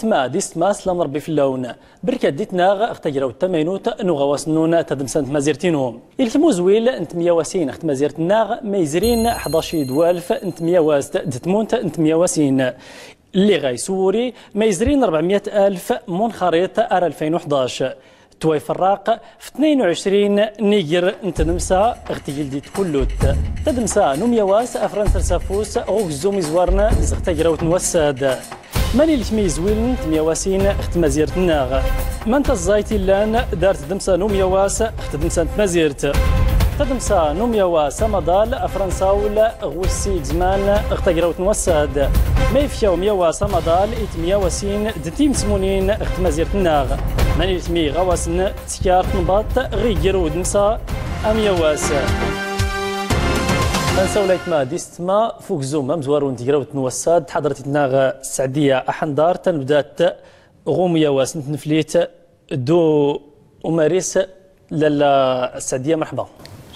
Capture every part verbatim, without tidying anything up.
Tma d istma, slam n Rbbi fllawn. Brkat ditnaɣ ɣ tagrawt tamaynut n uɣawas nnun tadmsa n tmazirt-inu. Ilkm uzwil n tmyawasin ɣ tmazirt-nnaɣ ma izrin ḥdac d walf n tmyawast d tmunt n tmyawasin. Lliɣ a iswuri ma izrin rbɛmyat alf munxariṭ ar alfayn u ḥdac. Twayfrraq f tnayn u ɛcrin n igr n tdmsa ɣ tgldit kullut. Tadmsa n umyawas afran trs afus ɣ ugzum izwarn zɣ tagrawt n wassad. Mani lkmi izwiln n tmyawasin ɣ tmazirt-nnaɣ? Manta ẓẓayt illan dar tdmsa n umyawas ɣ tdmsa n tmazirt? Tadmsa n umyawas amaḍal afransawl ɣ wis igzman ɣ tagrawt n wassad. Ma ifka umyawas amaḍal i tmyawasin d timsmunin ɣ tmazirt-nnaɣ? Mani lkmi ɣawasn tskar tnbaḍt ɣ igr udmsa amyawas? Ansawlayt ma d istma f ugzum amzwaru n tgrawt n wassad, tḥadrt itnaɣ Sɛdiya Aḥndar, tanbdat ɣ umyawas n tnflit d umaris. Lalla Sɛdiya, mrḥba.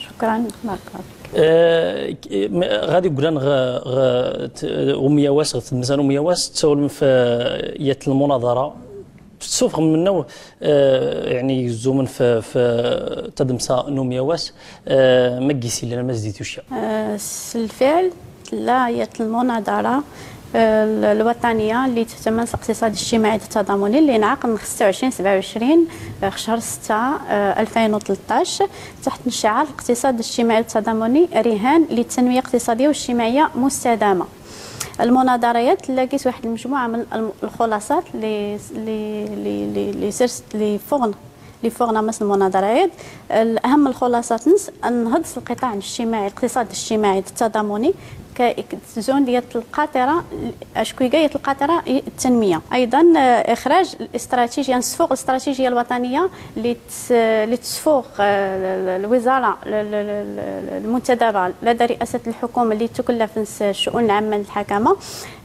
شكرا، بارك الله فيك. Ɣad igran ɣ umyawas, ɣ tdmsa n umyawas, tsawlm f yat lmunaḍara. Tsufɣm mnnaw, yaɛni, igzumn f tadmsa n umyawas, ma gis illan a ma zdit ucya. S lfɛl, tlla yat lmunaḍara lwaṭaniya lli thtmn s liqtiṣad ljtimaɛi d ttadamuni lli nɛaqd x setta u ɛcrin, sbɛa u ɛcrin, ɣ chr setta, alfayn u tlaṭṭac, taḥt ncɛar liqtiṣad ljtimaɛi d ttadamuni, rihan littanmiya liqtiṣadiya u ljtimaɛiya mustadama. Lmunaḍara yad tlla gis waḥd lmjmuɛa mn lxulasat lli, lli, lli, lli, lli srs, lli fɣn, lli fɣn ammas lmunaḍara yad. Aham lxulasat-ns, nhḍ s lqiṭaɛ ljtimaɛi, liqtiṣad ljtimaɛi d ttadamuni, ka, zund yat lqaṭira, acku iga yat lqaṭira i ttanmiya. Ayḍan, ixraǧ listraṭijiya, nsfɣ listraṭijiya lwaṭaniya lli t-, lli tsfɣ lwiẓara lmuntadaba lada riasat lḥukuma lli ttkllafn s ccuun lɛamma n lḥakama,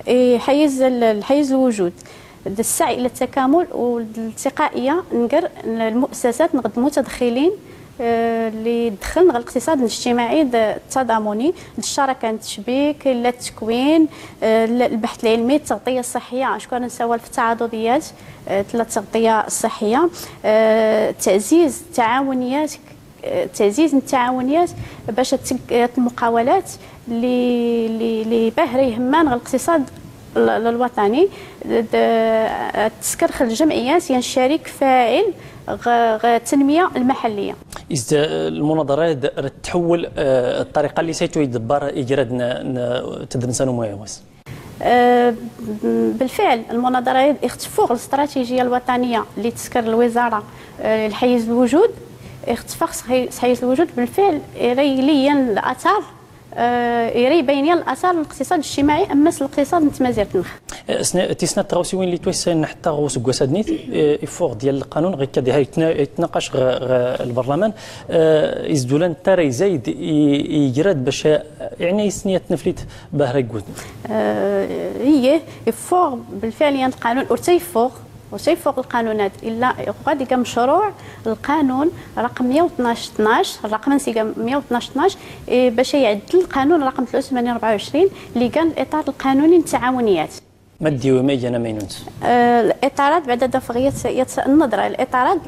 i lḥayz, lḥayz lwujud d ssaɛy ila ttakamul u d ltiqa'iya ngr lmussasat ngd lmutadxilin lli dxln ɣ liqtiṣad ljtimaɛi d ttadamuni, d ccaraka n tcbik, ila tkwin, lbḥt lɛilmi, ttaɣṭiya ṣṣaḥiya, acku rad nsawal f ttaɛaḍuḍiyat, tlla ttaɣṭiya ṣṣaḥiya, ttɛziz ttaɛawniyat, ttɛziz n ttaɛawniyat bac ad tg lmuqawalat lli, lli, lli bahra ihmman ɣ liqtiṣad lwaṭani, d, ad tskrx ljamɛiyat yan ccarik faɛil ɣ, ɣ ttanmiya lmaḥalliya. Is lmunaḍara rad tḥwwel ṭṭariqa lli saytu idbar igrad n, n tdmsa n umyawas. Belfɛl, lmunaḍara ix tfɣ listraṭijiya lwaṭaniya lli tskr lwiẓara lḥayz lwujud, ix tfɣ s ḥayz lwujud, belfɛl ira ili yan latar, ira ibayyan yan latar n liqtiṣad ljtimaɛi ammas liqtiṣad n tmazirt-nx. Tisnat tɣawsiwin lli twaysan ḥtta ɣ usggwas-ad-nit, ifɣ-d yan lqanun ɣ ikka diha itnaqac ɣ, ɣ lbarlaman, izdulan tara izayd igrad bac, yaɛni, isniyat tnflit bahra iggud. Iyyih, ifɣ belfɛl yan lqanun, ur tt-ifɣ, ur tt-ifɣ lqanun-ad, illa ɣad iga mcruɛ lqanun raqm mya u tnac tnac, raqm-ns iga mya u tnac tnac, bac iɛddl lqanun raqm tlaw u tmanin rbɛa u ɛcrin lli igan liṭar lqanuni n ttaɛawniyat. Ma d-iwi ma igan amaynut? Liṭar-ad, bɛda ad afɣ yat, yat nnaḍra, liṭar-ad,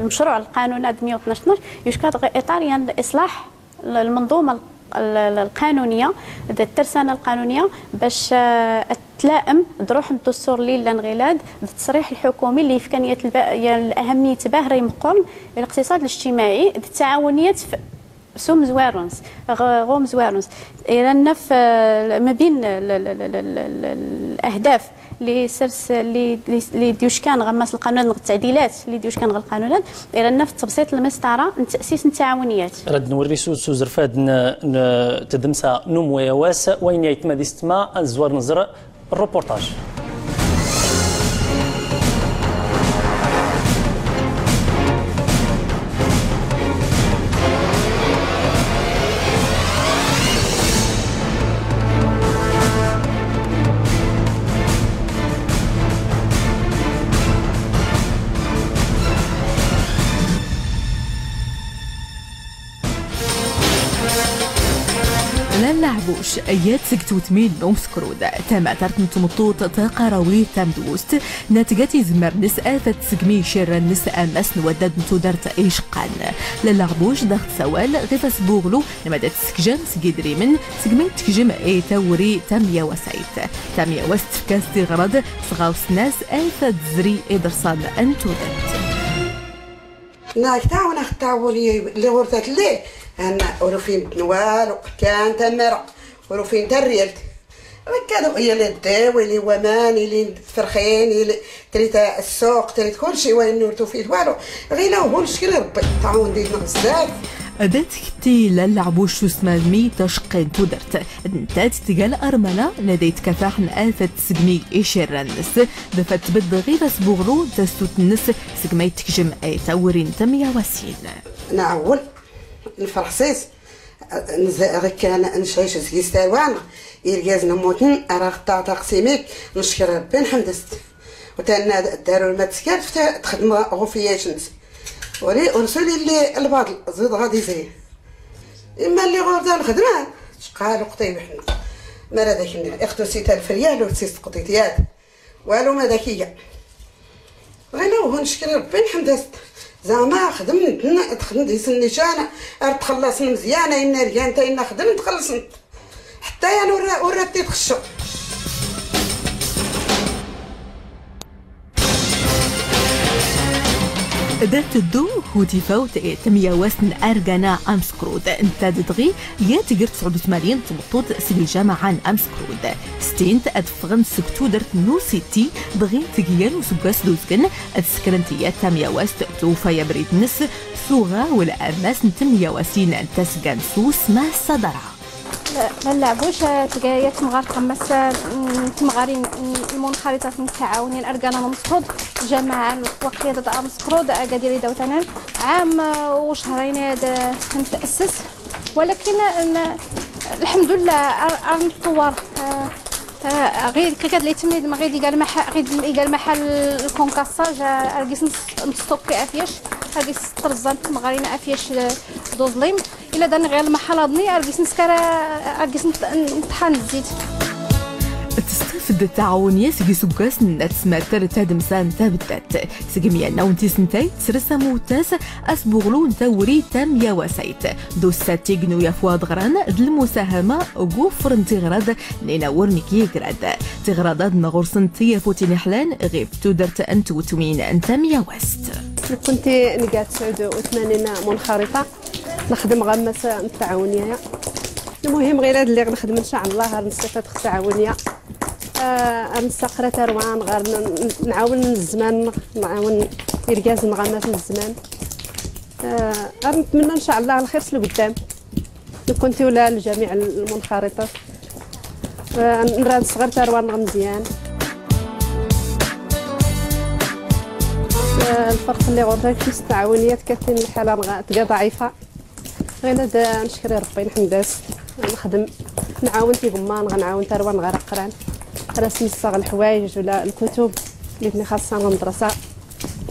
lmcruɛ lqanun-ad mya u tnac tnac yucka-d ɣ iṭar yan liṣlaḥ lmanḍuma lqanuniya d ttersana lqanuniya bac ad tla'am d ruḥ n ddustur lli illan ɣilad d ttṣriḥ lḥukumi lli ifkan yat lahammiyat bahra imqqurn i liqtiṣad ljtimaɛi d ttaɛawniyat f, s umzwaru-ns, ɣ umzwaru-ns. Ira naf ma bin lahdaf lli srs, lli, lli d-yuckan ɣ ammas lqanun-ad, neɣ ttaɛdilat lli d-yuckan ɣ lqanun-ad, ira naf ttbṣiṭ lmsṭara n ttsis n ttaɛawniyat. Rad nwri s uzrfad n, n tdmsa n umyawas, wayn i aytma d istma, ad nzwar nẓr rrupuṛṭaǧ. Lalla Ɛbuc, iyad sg twtmi n umskrud, tamatart n tmṭṭut taqarawit tamdwust, natgat izmar-ns afad tsgmi icirran-ns ammas n waddad n tudrt iceqqan. Lalla Ɛbuc daɣ tsawal ɣif asbuɣlu n mad tskjam sg idrimen sgmi tkjm i tawri tamyawasayt. Tamyawast tfka-s tiɣrd, sɣawsn-as afad tzri iḍrsan n tudrt. Nna ak-tɛawn, ax-tɛawn lli ɣur-tat lli, anna ur ufin-dd walu, kan tamara, ur ufin-dd taryalt. Ɣikka d-, yili dd-, yili waman, yili tferxin, yili trit ssuq, trit kulci, wa inna ur tufid walu. Ɣina uhu nckr i Rebbi, tɛawn-dd-inna bzzaf. Ad-tkti Lalla Ɛbuc s usmami taceqqi n tudrt. D ntta-t tga larmala n ad-itkafaxn afad tsgmi icirran-ns, d afad tbdd ɣif asbuɣlu n tastut-ns sgmi tkjm i tawri n temyawasin. Nɛawel, nferxsis, nz-, ɣikka ncɛic zgis tarwa-nɣ, irgazn mmutn, ar aɣ-ttaɣ taqsimit, nckr Rebbi, nḥmd-s. U tanna d-, darul ma tskart, txdm ɣ-, ɣ-ufyas-ns. Ur i-, ur s-ul illi lbaṭl, ẓid ɣad izri. Imma lli ɣur-da nxdm, cqal uqṭib ḥna. Mara d-ak-nniɣ, ixtusi talfryal ur tt-istqḍit yad. Walu ma d-ak-iga. Ɣina uhu nckr i Rebbi, nḥmd-as. Zeɛma xdmn-, txdmn di-s nnican, ar txllasn mzyan, a inna rgant, a inna xdmn, txllasn-t. Ḥtta yan ur, ur tt-id-xcɣ. Da tddu kutifawt i temyawast n Argana Amskrud, ntta-d dɣi yat gr tesɛud u tmanyin n tmeṭṭut sg ljamaɛa n Amskrud. Stint ad ffɣnt sg tudrt n Usitti, dɣi tg yan usggas d uzgn ad skrnt yat tamyawast tufa abrid-ns s uɣawel ammas n temyawasin n tasga n Sus Mass Adra. Lalla Ɛbuc, tga yat temɣart ɣ ammas n temɣarin n lmunxariṭat n ttaɛawn n Argana n Amskrud, ljamaɛa n waqyada n Amskrud, Agadir, Idawt Anan, ɛam u cehrayn ad tntass. Walakin, lḥemdullah, ar, ar nṭṭwar, ɣir kka d-itmid, ma ɣir iga lmaḥal, ɣir iga lmaḥal lkunkaṣaǧ, ar gis nstokki afyac, ar gis trẓa n temɣarin afyac d uẓlim. Ila dan ɣir lmaḥal aḍni, ar gis nskar, ar gis nt-, nṭḥan zzit. Tstafd ttaɛawn-is sg isuggasn n tsmatr tadmsa n tabddat. Sg myanna n tisntayt, tsrs amuttas asbuɣlu n tawri tamyawasayt d ussatig n uyafwa aḍɣran d lmusahama g uffr n tiɣrad n inawr n igrad. Tiɣraḍ-ad n ɣur-snt tiyafutin iḥlan ɣif tudrt n twtwin n tamyawast. Nknti nga tesɛud u tmanin munxariṭa. Nxdm ɣ ammas n ttaɛawn-aya. Lmuhim ɣir ad lliɣ nxdm ncallah ar nstafad ɣ ttaɛawn-aya. Ar nsaqra tarwa-nɣ, ar nɛawn zzman-nɣ, nɛawn irgazn ɣ ammas n zzman. Ar ntmna ncallah lxir s lgddam. Nknti ula ljamiɛ lmunxariṭat. Nra nsɣr tarwa-nɣ mzyan. Lfrq lli ɣur-da kis ttaɛawn-aya tkattin lḥala-nɣ tga ḍɛifa. Ɣir ad nckr i Rebbi, nḥmd-as, nxdm, nɛawn tigmma-nɣ, nɛawn tarwa-nɣ ar qqran. Ar asn-nssaɣ lḥwayj ula lkutub lli ten-ixaṣṣan ɣ lmdrsa.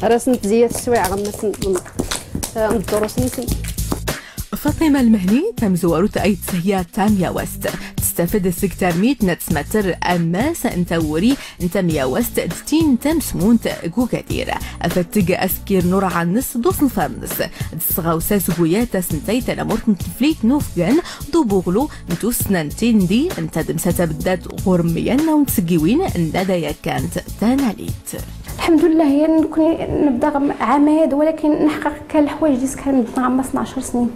Ar asn-ntzyad sswiɛ ɣ ammas n, n ddurus-nsn. Faṭima Lmehni, tamzwarut ay tshya tamyawast, tstafd sg tarmit n tsmatr ammas n tawri n tamyawast d tin tamsmunt g ugadir. Afad tg askir n urɛa-ns d uṣnfar-ns. D sɣawsa sguya tasntayt tanamurt n tnflit n ufgan d ubuɣlu n tussna n tindi n tadmsa tabddat ɣur-myanna n tsggiwin n nada yakant tanalit. Lḥemdullah, yan nkni nbda ɣ ɛamad, walakin nḥqq kra lḥwayj lli skar mdn ɣ ammas n ɛcr snin.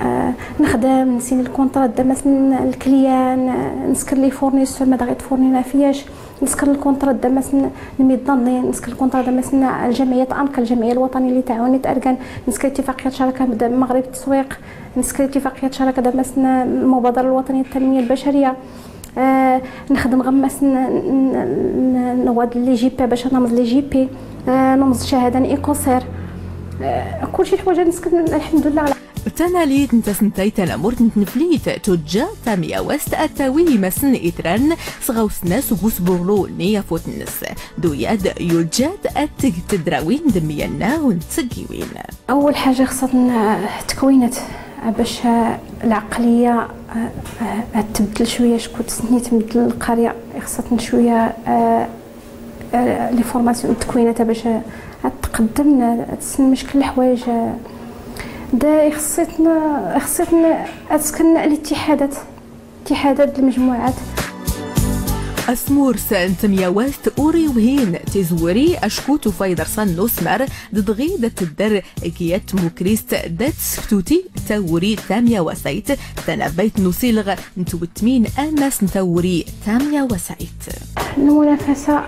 Nxdm, nsin lkuntra d ammas n lkliyan, nskr lifurnissur mad ɣ itfurnin afyac, nskr lkuntra d ammas n lmiḍannin, nskr lkuntra d ammas n ljamɛiyat anka, ljamɛiya lwaṭaniya lli tɛawnit argan, nskr itifaqiyat caraka d lmɣrib d tswiq, nskr itifaqiyat caraka d ammas n lmubadara lwaṭaniya d tanmiya lbacariya. Nxdm ɣ ammas n, n, n, n wad lli jipi, bac ad nmẓ lli jipi, nmẓ cahada n ikonsir. Kulci lḥwayj nskr, lḥemdullah. Tanalit n tasntayt tanamurt n tnflit tujja tamyawast ad tawi imassn itran sɣawsn-as g usbuɣlu n iyafut-ns. D uyad yujja-d ad tg tdrawin d myanna n tsggiwin. Awwal ḥaja xsat n, tkwinat, باش العقلية، آه، آه، تبدل شوية، شكون تسني تبدل القرية، خصتنا شوية، آه، آه، لي فورماسيون، التكوينات باش تقدم، تسن مشكل الحوايج. آه، دا خصيتنا، خصيتنا تسكن الاتحادات، اتحادات المجموعات. Asmurs n temyawazt ur iwhin tizwuri acku tufa iḍersan n usmar d-dɣi da tedder g yat tmukrist da tseftuti tawuri tamyawasayt, tanabbayt n usilɣ n twetmin ammas n tawuri tamyawasayt. المنافسة،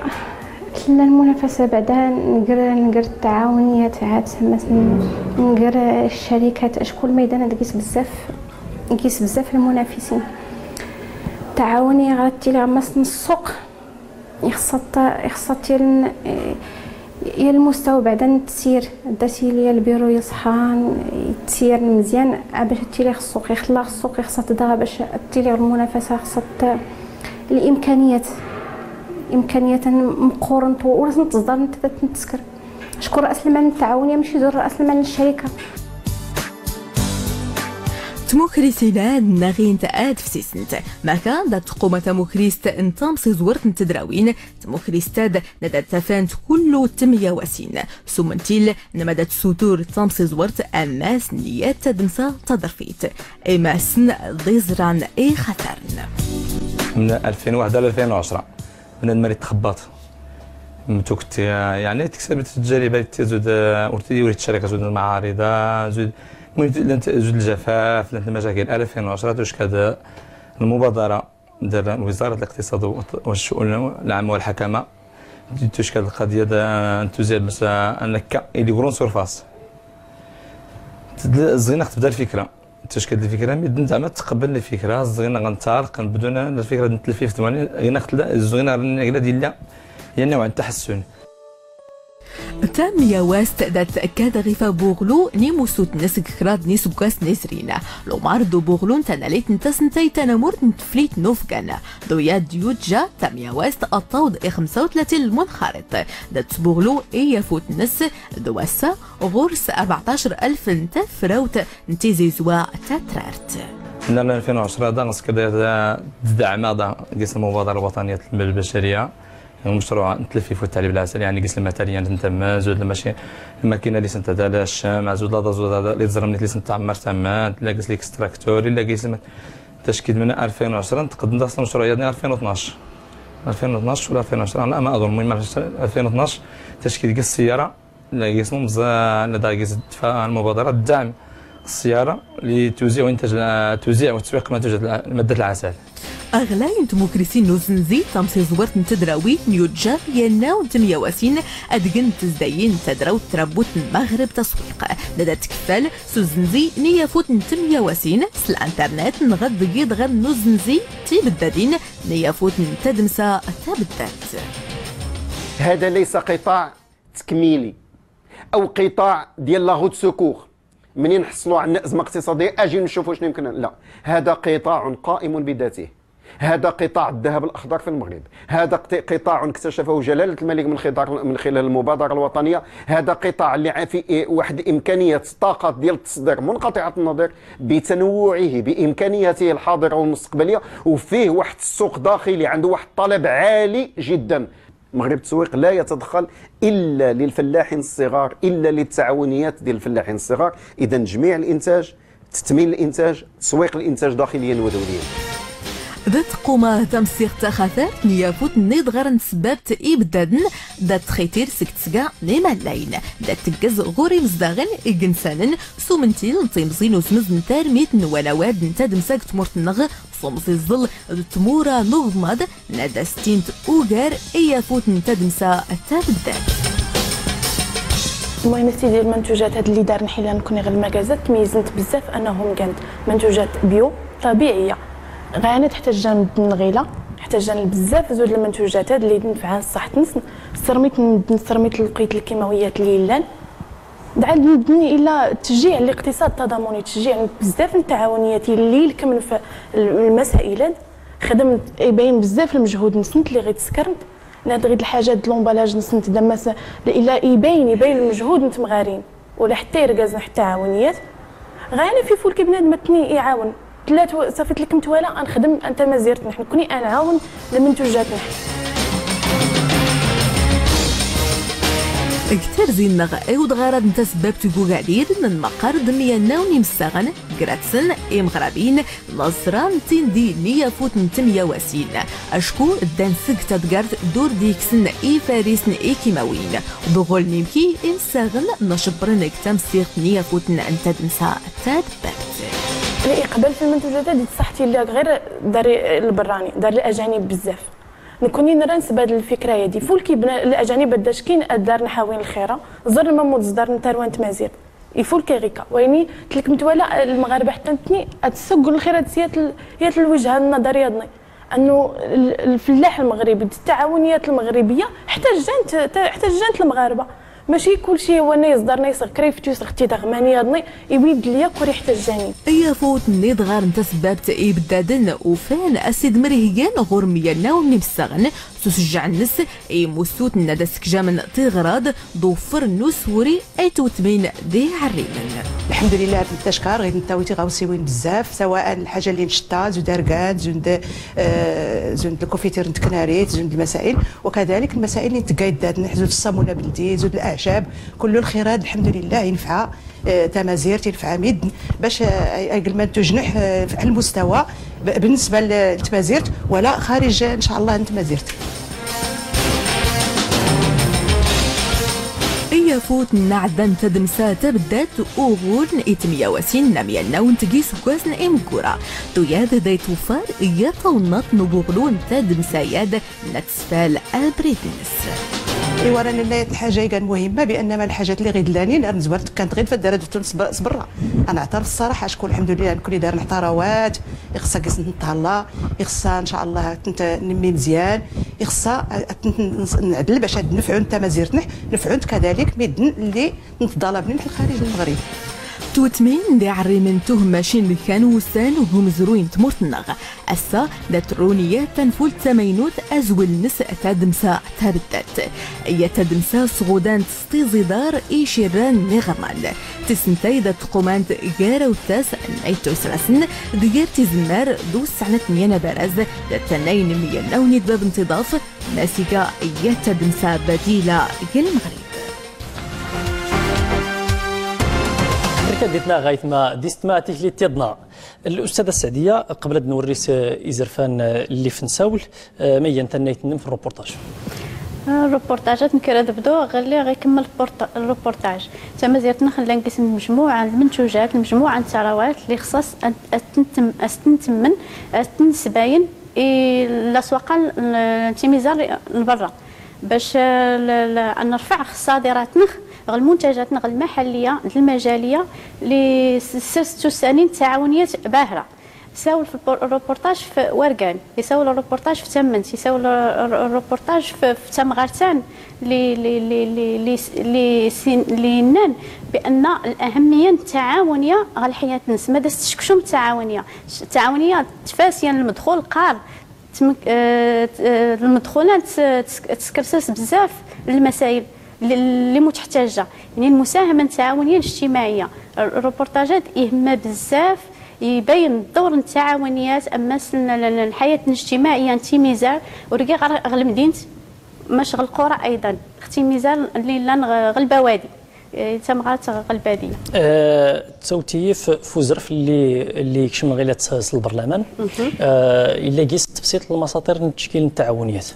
تلا المنافسة بعدا نقر، نقر التعاونيات عاد مثلا، نقر الشركات، اشكون ميدان هذا قيس بزاف، قيس بزاف المنافسين. تعاوني غتي لي غمس السوق، يخصت، يخصت يا المستوى بعدا التسير، داتي لي البيرو يصحان، يتسير مزيان، باش تيلي السوق، يخلا السوق، يخصت دغا باش تيلي المنافسة، خصت الإمكانيات، إمكانيات مقورنة ورسم تصدر نتسكر. شكون رأس المال التعاوني؟ ماشي زور رأس المال الشركة. Tmukrisin-a n-naɣint ad fsisent. Maka da tquma tmukrist n tamsiẓwert n tedrawin, tmukrist-ad nada tafant kullu temyawasin. Sumntil n-mada tsutur tamsiẓwert ammas n-yat tadmsa taḍrfit. Imassen d-iẓran ixatarn. من ألفين وواحد ل ألفين وعشرة. بنادم اللي تخبط. متوكت، يعني، تكسب التجارب اللي تزود، آه، ورتي وريت الشركة زود المعارضة، زود، المهم، لن ت-، زود الجفاف، لن المشاكل. ألفين وعشرة توش كاد المبادرة ديال وزارة الاقتصاد والشؤون العامة والحكمة. توش كاد القضية دا، توزيع بس، آه، أنك إلي غرون سورفاس. تد-، الزينة تبدا الفكرة. تشكد الفكرة، مي دنت زعما تقبل الفكرة، الزغينة غنتعرق، نبدو ن-، الفكرة نتلفي في ثمانية، غينا خدلا، الزغينة رني غينا ديلا، هي نوع تحسن. Tamyawazt da tkaḍ ɣif ubuɣlu n imusut-nnes g kraḍ n iseggasen izrin. Lumar d ubuɣlu n tanalit n tasnta i tanamurt n teflit n ufgan. Duya d-yujja tamyawazt ad taweḍ i xemsa u tlatin lmunxariṭ. Da tesbuɣlu i yafut-nnes d wass-a ɣur-s rbeɛṭac alef n tafrawt n tizizwa tatrart. Nna ألفين وعشرة da ɣas kda tdɛma da gis lmubadara lwaṭaniyat lbashariya, lmacruɛ n tlif ifut tɛlib lɛasal, yaɛni gis lmatariya n tama, zud lmaci, lmakina li sent tadala ccam, zud laḍa zud laḍa li tẓrmnit li sent tɛemmar tama, tla gis likstraktur, illa gis lma-, tackid minn ألفين وعشرة, tqeddem da s lmacruɛ yaḍni ألفين واتناش. ألفين واتناش ولا ألفين وعشرة، أنا ما أظن، المهم ألفين واتناش، tackid gis ssiyara, Lagis mumẓan, lagis tfa lmubadara ddaɛm ssiyara li tuziɛ u intaj, tuziɛ u tswiq mantuja lmaddat lɛasal. Aɣlay n tmukrisin n uzenzi, tamsiẓwert n tedrawin n yujjar, yannaw n temyawasin, adgen n tezdayin n tedrawt n trabbut n lmaɣreb taswiq. Nada tkeffal s uzenzi n yafut n temyawasin s linternet nɣed deg iḍɣan n uzenzi tibeddadin n yafut n tadmsa tabeddat. هذا ليس قطاع تكميلي أو قطاع ديال la route secours. منين نحصلوا عندنا أزمة اقتصادية، أجي نشوفوا شنو يمكن. لا، هذا قطاع قائم بذاته. هذا قطاع الذهب الأخضر في المغرب. هذا قط-، قطاع اكتشفه جلالة الملك من خضار-، من خلال المبادرة الوطنية. هذا قطاع اللي ع-، فيه واحد إمكانية طاقة ديال التصدير منقطعة النظير بتنوعه، بإمكانياته الحاضرة والمستقبلية، وفيه واحد السوق داخلي عنده واحد الطلب عالي جدًا. مغرب التسويق لا يتدخل إلا للفلاحين الصغار، إلا للتعاونيات ديال الفلاحين الصغار. إذن جميع الإنتاج، تثمين الإنتاج، تسويق الإنتاج داخليًا ودوليًا. Da tquma tamsiɣt taxatart n yafut n iḍɣaren n tesbabt ibeddaden, da txitir seg tesga n imallayen, da teggez ɣur imezdaɣen igensanen s umentil n timẓi n usmez n tarmit n wanawad n tadmsa g tmurt-nneɣ, s umẓiẓel d tmura n ugemmaḍ, Nada stint ugar i yafut n tadmsa tabeddat. المهم سيدي، المنتوجات هاد اللي دارن حيلا نكوني غير المكازات تميزنت بزاف انهم كانت منتوجات بيو طبيعيه. غانا تحتاج جان مدن غيلا، تحتاج جان بزاف زود المنتوجات هاد اللي نفعان الصحة نسن. سرميت مدن، سرميت لقيت الكيماويات اللي لان. دعا المدن الى تشجيع الاقتصاد التضامني، تشجيع بزاف التعاونيات اللي لكم في المسائل. خدم يبين بزاف المجهود نسنت اللي غيتسكرنت، لا تغيد الحاجات د لومبالاج نسنت دمس، لا يبين، يبين المجهود نتمغارين، ولا حتى يرقز حتى عاونيات. غانا في فول كي بنادم تني يعاون. تلات و-، صافي تلكمت ولا أنخدم أنت مزيرت نحن كوني أنعاون لمنتوجات نحن. Gterzi-nneɣ iwḍ ɣer ad ntasbab tugugɛdid n lmeqqar d myanaw n imessaɣen, gratsen imɣrabin, laẓra n tindi n iyafut n temyawasin, acku ddan seg tadgart d ur d-ikksen ifarisen ikimawin, ḍuɣul n imki imessaɣen n acebbren g tamsiɣt n iyafuten n tadmsa. Tadbabt. Iqbal fi lmantujatat di tṣaḥt illa ɣir dar lberrani, dar lajanib bzzaf. Nkuni nra nsbad lfikra yadi. Fulki bna lajanib addac kin ad dar nḥawin lxira, ẓer lmamud ẓdar n tarwa n tmazirt. Ifulki ɣika. Wayni tlkmt wala lmɣarba ḥtta ntni ad tsugg lxira ad syat l-, yat lwjha n nadar yadni. أنو ال-، الفلاح المغربي، التعاونيات المغربية احتجنت، احتجنت المغاربة. ماشي كلشي هو أنا يصدر ناس كريفتوس اختي دغماني هاضني، يويد ليا كوري احتجاني. Iyafut n idɣar n tasbabt ibddaden ufan asidmer ihgan ɣur myanaw n imessaɣen s usjjaɛ-nnes i musut n ad askjamen tiɣrad d uwfr n uswuri. Ay twtmin d iɛrrimen. الحمد لله، هاد التشكر غير نتاوي تيغاوسيوين بزاف، سواء الحاجه اللي نشطها زود ارقاد زود، آه، زود الكوفيتير نتكناريت زود المسائل، وكذلك المسائل اللي نتقايد داد نحزود الصامونه بلدي زود الاعشاب، كل الخيرات الحمد لله ينفع، آه، تمازيرت ينفع ميد باش، آه، اقل ما تجنح، آه، على المستوى ب-، بالنسبة ل-، لتمازيرت ولا خارج إن شاء الله نتمازيرت. Iyafut n aɛdda n tadmsa tabddat uɣur n itmyawasin n amyannaw n tgi isggwasen imggura, tuyad da itwfar iyaṭṭawnnaṭ n ubuɣlu n tadmsa yad n ad tesfal abrid-nnes. Iwa ra nenna yat lḥaja igan muhimma, bi annama lḥajat lli ɣid llanin ar nzwar tkant ɣid f addara d tunes s-, s-, sberra. Ad nɛtaref ṣṣaraḥa, acku lḥemdullilah nkni dar nḥtarawat, ixṣṣa gis ntnṭhalla, ixṣṣa ncallah ad tent-nmmi mzyan, ixṣṣa ad tent-nɛdl bac ad nfɛu tamazirt-nneḥ, nfɛu kadalik midden lli ntḍalabnen f lxarij n lmeɣrib. Twtmin d iɛrrimen n tuhammacin d kan wussan g umezruy n tmurt-nneɣ. Ass-a da trun yat tanfult tamaynut azwil-nnes tadmsa tabddat. Yat tadmsa sɣudant s tiẓidar icirran n iɣerman. Tisntay da tqumant gar awttas n ayt usrasen d gar tizmmar d ussɛnat n yanabaraz da tannayn myannaw n idbab n tiḍaf. Masiga yat tadmsa badila g lmeɣrib. Rkaditna ɣaytma distma tiklit tiḍna. L-ustada Sɛdiya, qbel ad nwerri s izerfan lli f nsawel, ma igan tannayt-nnem f rruportaj? Rruportajat nkk rad bduɣ ɣilli ɣ ikmmel rruportaj. Tamazirt-nneɣ llan gis n lmejmuɛa n lmntuja, lmejmuɛa n ttarawat lli xṣṣa ad tent-, ad tent-, ad tent-, ad tent-nsbayen i laswaqa n timizar n berra. Bac, eh, l-, l-, ad nerfeɛ ɣ ṣṣadirat-nneɣ, ɣ lmuntajat-nneɣ lmaḥalliya d lmajaliya lli s-, s-, s-, tusanin d tɛawniyat bahra. Isawel f rruportaj f wargan, isawel rruportaj f tammnt, isawel r-, r-, rruportaj f, f tamɣart-an lli, lli, lli, lli, lli s-, lli sin-, lli innan bi anna lahmmiya n ttaɛawniya ɣ lḥayat-nnes, ma da s-tcekcum ttaɛawniya. Ttaɛawniya tfas yan lmedxul qar. Tmek-, eh, t-, eh, lmedxula ts-, ts-, tskerses bzzaf lmasail l-, lli mutḥtaja, yani lmusahama n ttaɛawniya lijtimaɛiya. Rruportajat ihmma bzzaf, ibayen ddawr n ttaɛawniyat, ammas n, n, n lḥayat lijtimaɛiya n timizar, ur giɣ ɣ, ɣ lmdint, mac ɣ lqura ayḍan, ɣ timizar lli llan ɣ, ɣ lbawadi. Eh, tamɣart ɣ lbadiya. Eh, tawtiyi f, f uzref lli, lli ikcmen ɣilat s, s lberlaman. Eh, illa gis tebsiṭ n lmasaṭir n ttckil n ttaɛawniyat.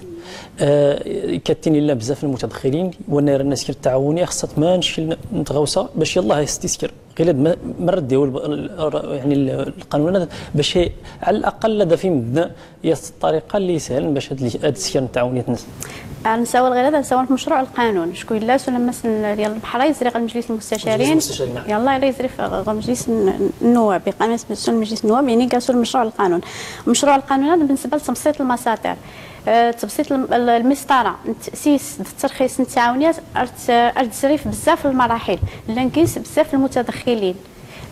Eh, kattin illa bzzaf n lmutadxilin, wanna iran askir n ttaɛawniya, xṣṣat ma n ttckil n, n tɣawsa, bac yallah istiskir. Ɣilad ma, ma rad iwel l-, l-, yani l-, lqanun-ad, bac i, ɛla laqal ad af imdden, Yat ṭṭariqa lli isehlen bac ad, ad skren ttaɛawniyat-nsen. Ad nsawel ɣilad, ad nsawel f mecruɛ lqanun. Acku illa s ulammas n, n lbeḥra izri ɣ lmejlis n lmustacarin. Mejlis n lmustacarin, naɛam. Yallah, illa izri f, ɣ mejlis n, n nuwab. Iqqan-as s lmejlis n nuwab, yani ga s mecruɛ lqanun. Mecruɛ lqanun-ad, binnessba l tebsiṭ n lmasaṭir. Eh, tebsiṭ l, l, lmisṭara n tsis d tterxis n ttaɛawniyat, ar t, ar tsri f bzzaf n lmaraḥil. Llan gis bzzaf n lmutadxilin.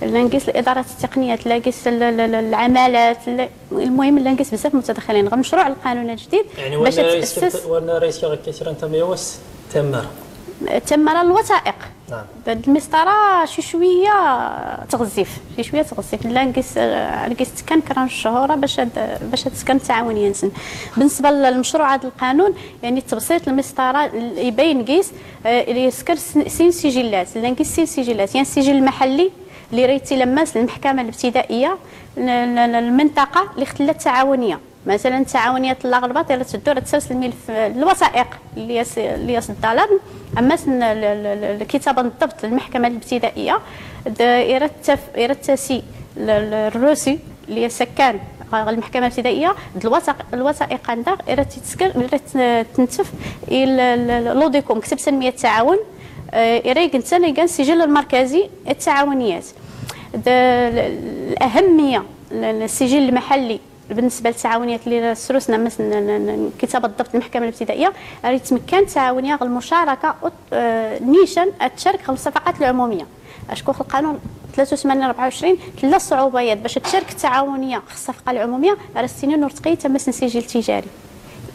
Llan gis lidarat ttiqniyat, llan gis l, l, l, lɛamalat, l, lmuhim, llan gis bzzaf mutadxilin. Ɣ mecruɛ lqanun ljdid, yani, bac wanna ad ra yeskr, tessas wanna ra yeskr akka kra n tmyawas, tammara. Tammara n lwataiq. هاد المسطره شي شويه تغزيف، شي شويه تغزيف. لا نقيس، نقيس كان كران الشهوره باش هاد، باش هاد السكن تعاونيه نسن. بالنسبه للمشروع هذا القانون، يعني تبسيط المسطره يبين نقيس، آه، اللي يسكر سن- سين سجلات، لا نقيس سين سجلات، يعني السجل المحلي اللي راه يتلمس المحكمه الابتدائيه، ل- ل- ل- المنطقه اللي اختلت تعاونيه. مثلًا تعاونية الأغلباط إلا تدور تسلسل الملف الوثائق اللي يس-، اللي يصدر، أما سن-، ال-، ال-، ال-، الكتابة بالضبط للمحكمة الابتدائية، د-، إيرا تف-، إيرا تسي ل-، ل-، الروسي اللي سكان غ-، المحكمة الابتدائية، د-، الوثائق، الوثائق عندها إيرا تتسكر، إيرا ت-، تنتف إلى ال-، ال-، لوديكوم، كتب سنمية التعاون، آه، إيرا يقنتن يقن السجل المركزي التعاونيات. د-، ال-، الأهمية ل-، ل-، السجل المحلي بالنسبة للتعاونيات اللي سروسنا مثلًا ن-، ن-، ن-، كتابة الضبط المحكمة الابتدائية، راه يتمكن تعاونية المشاركة أط-، آه، نيشان التشارك في الصفقات العمومية. أشكو في القانون ثلاثة وثمانين أربعة وعشرين، ثلاث صعوبيات باش تشارك التعاونية في الصفقة العمومية، راه السنين ورتقي تمس سجل تجاري.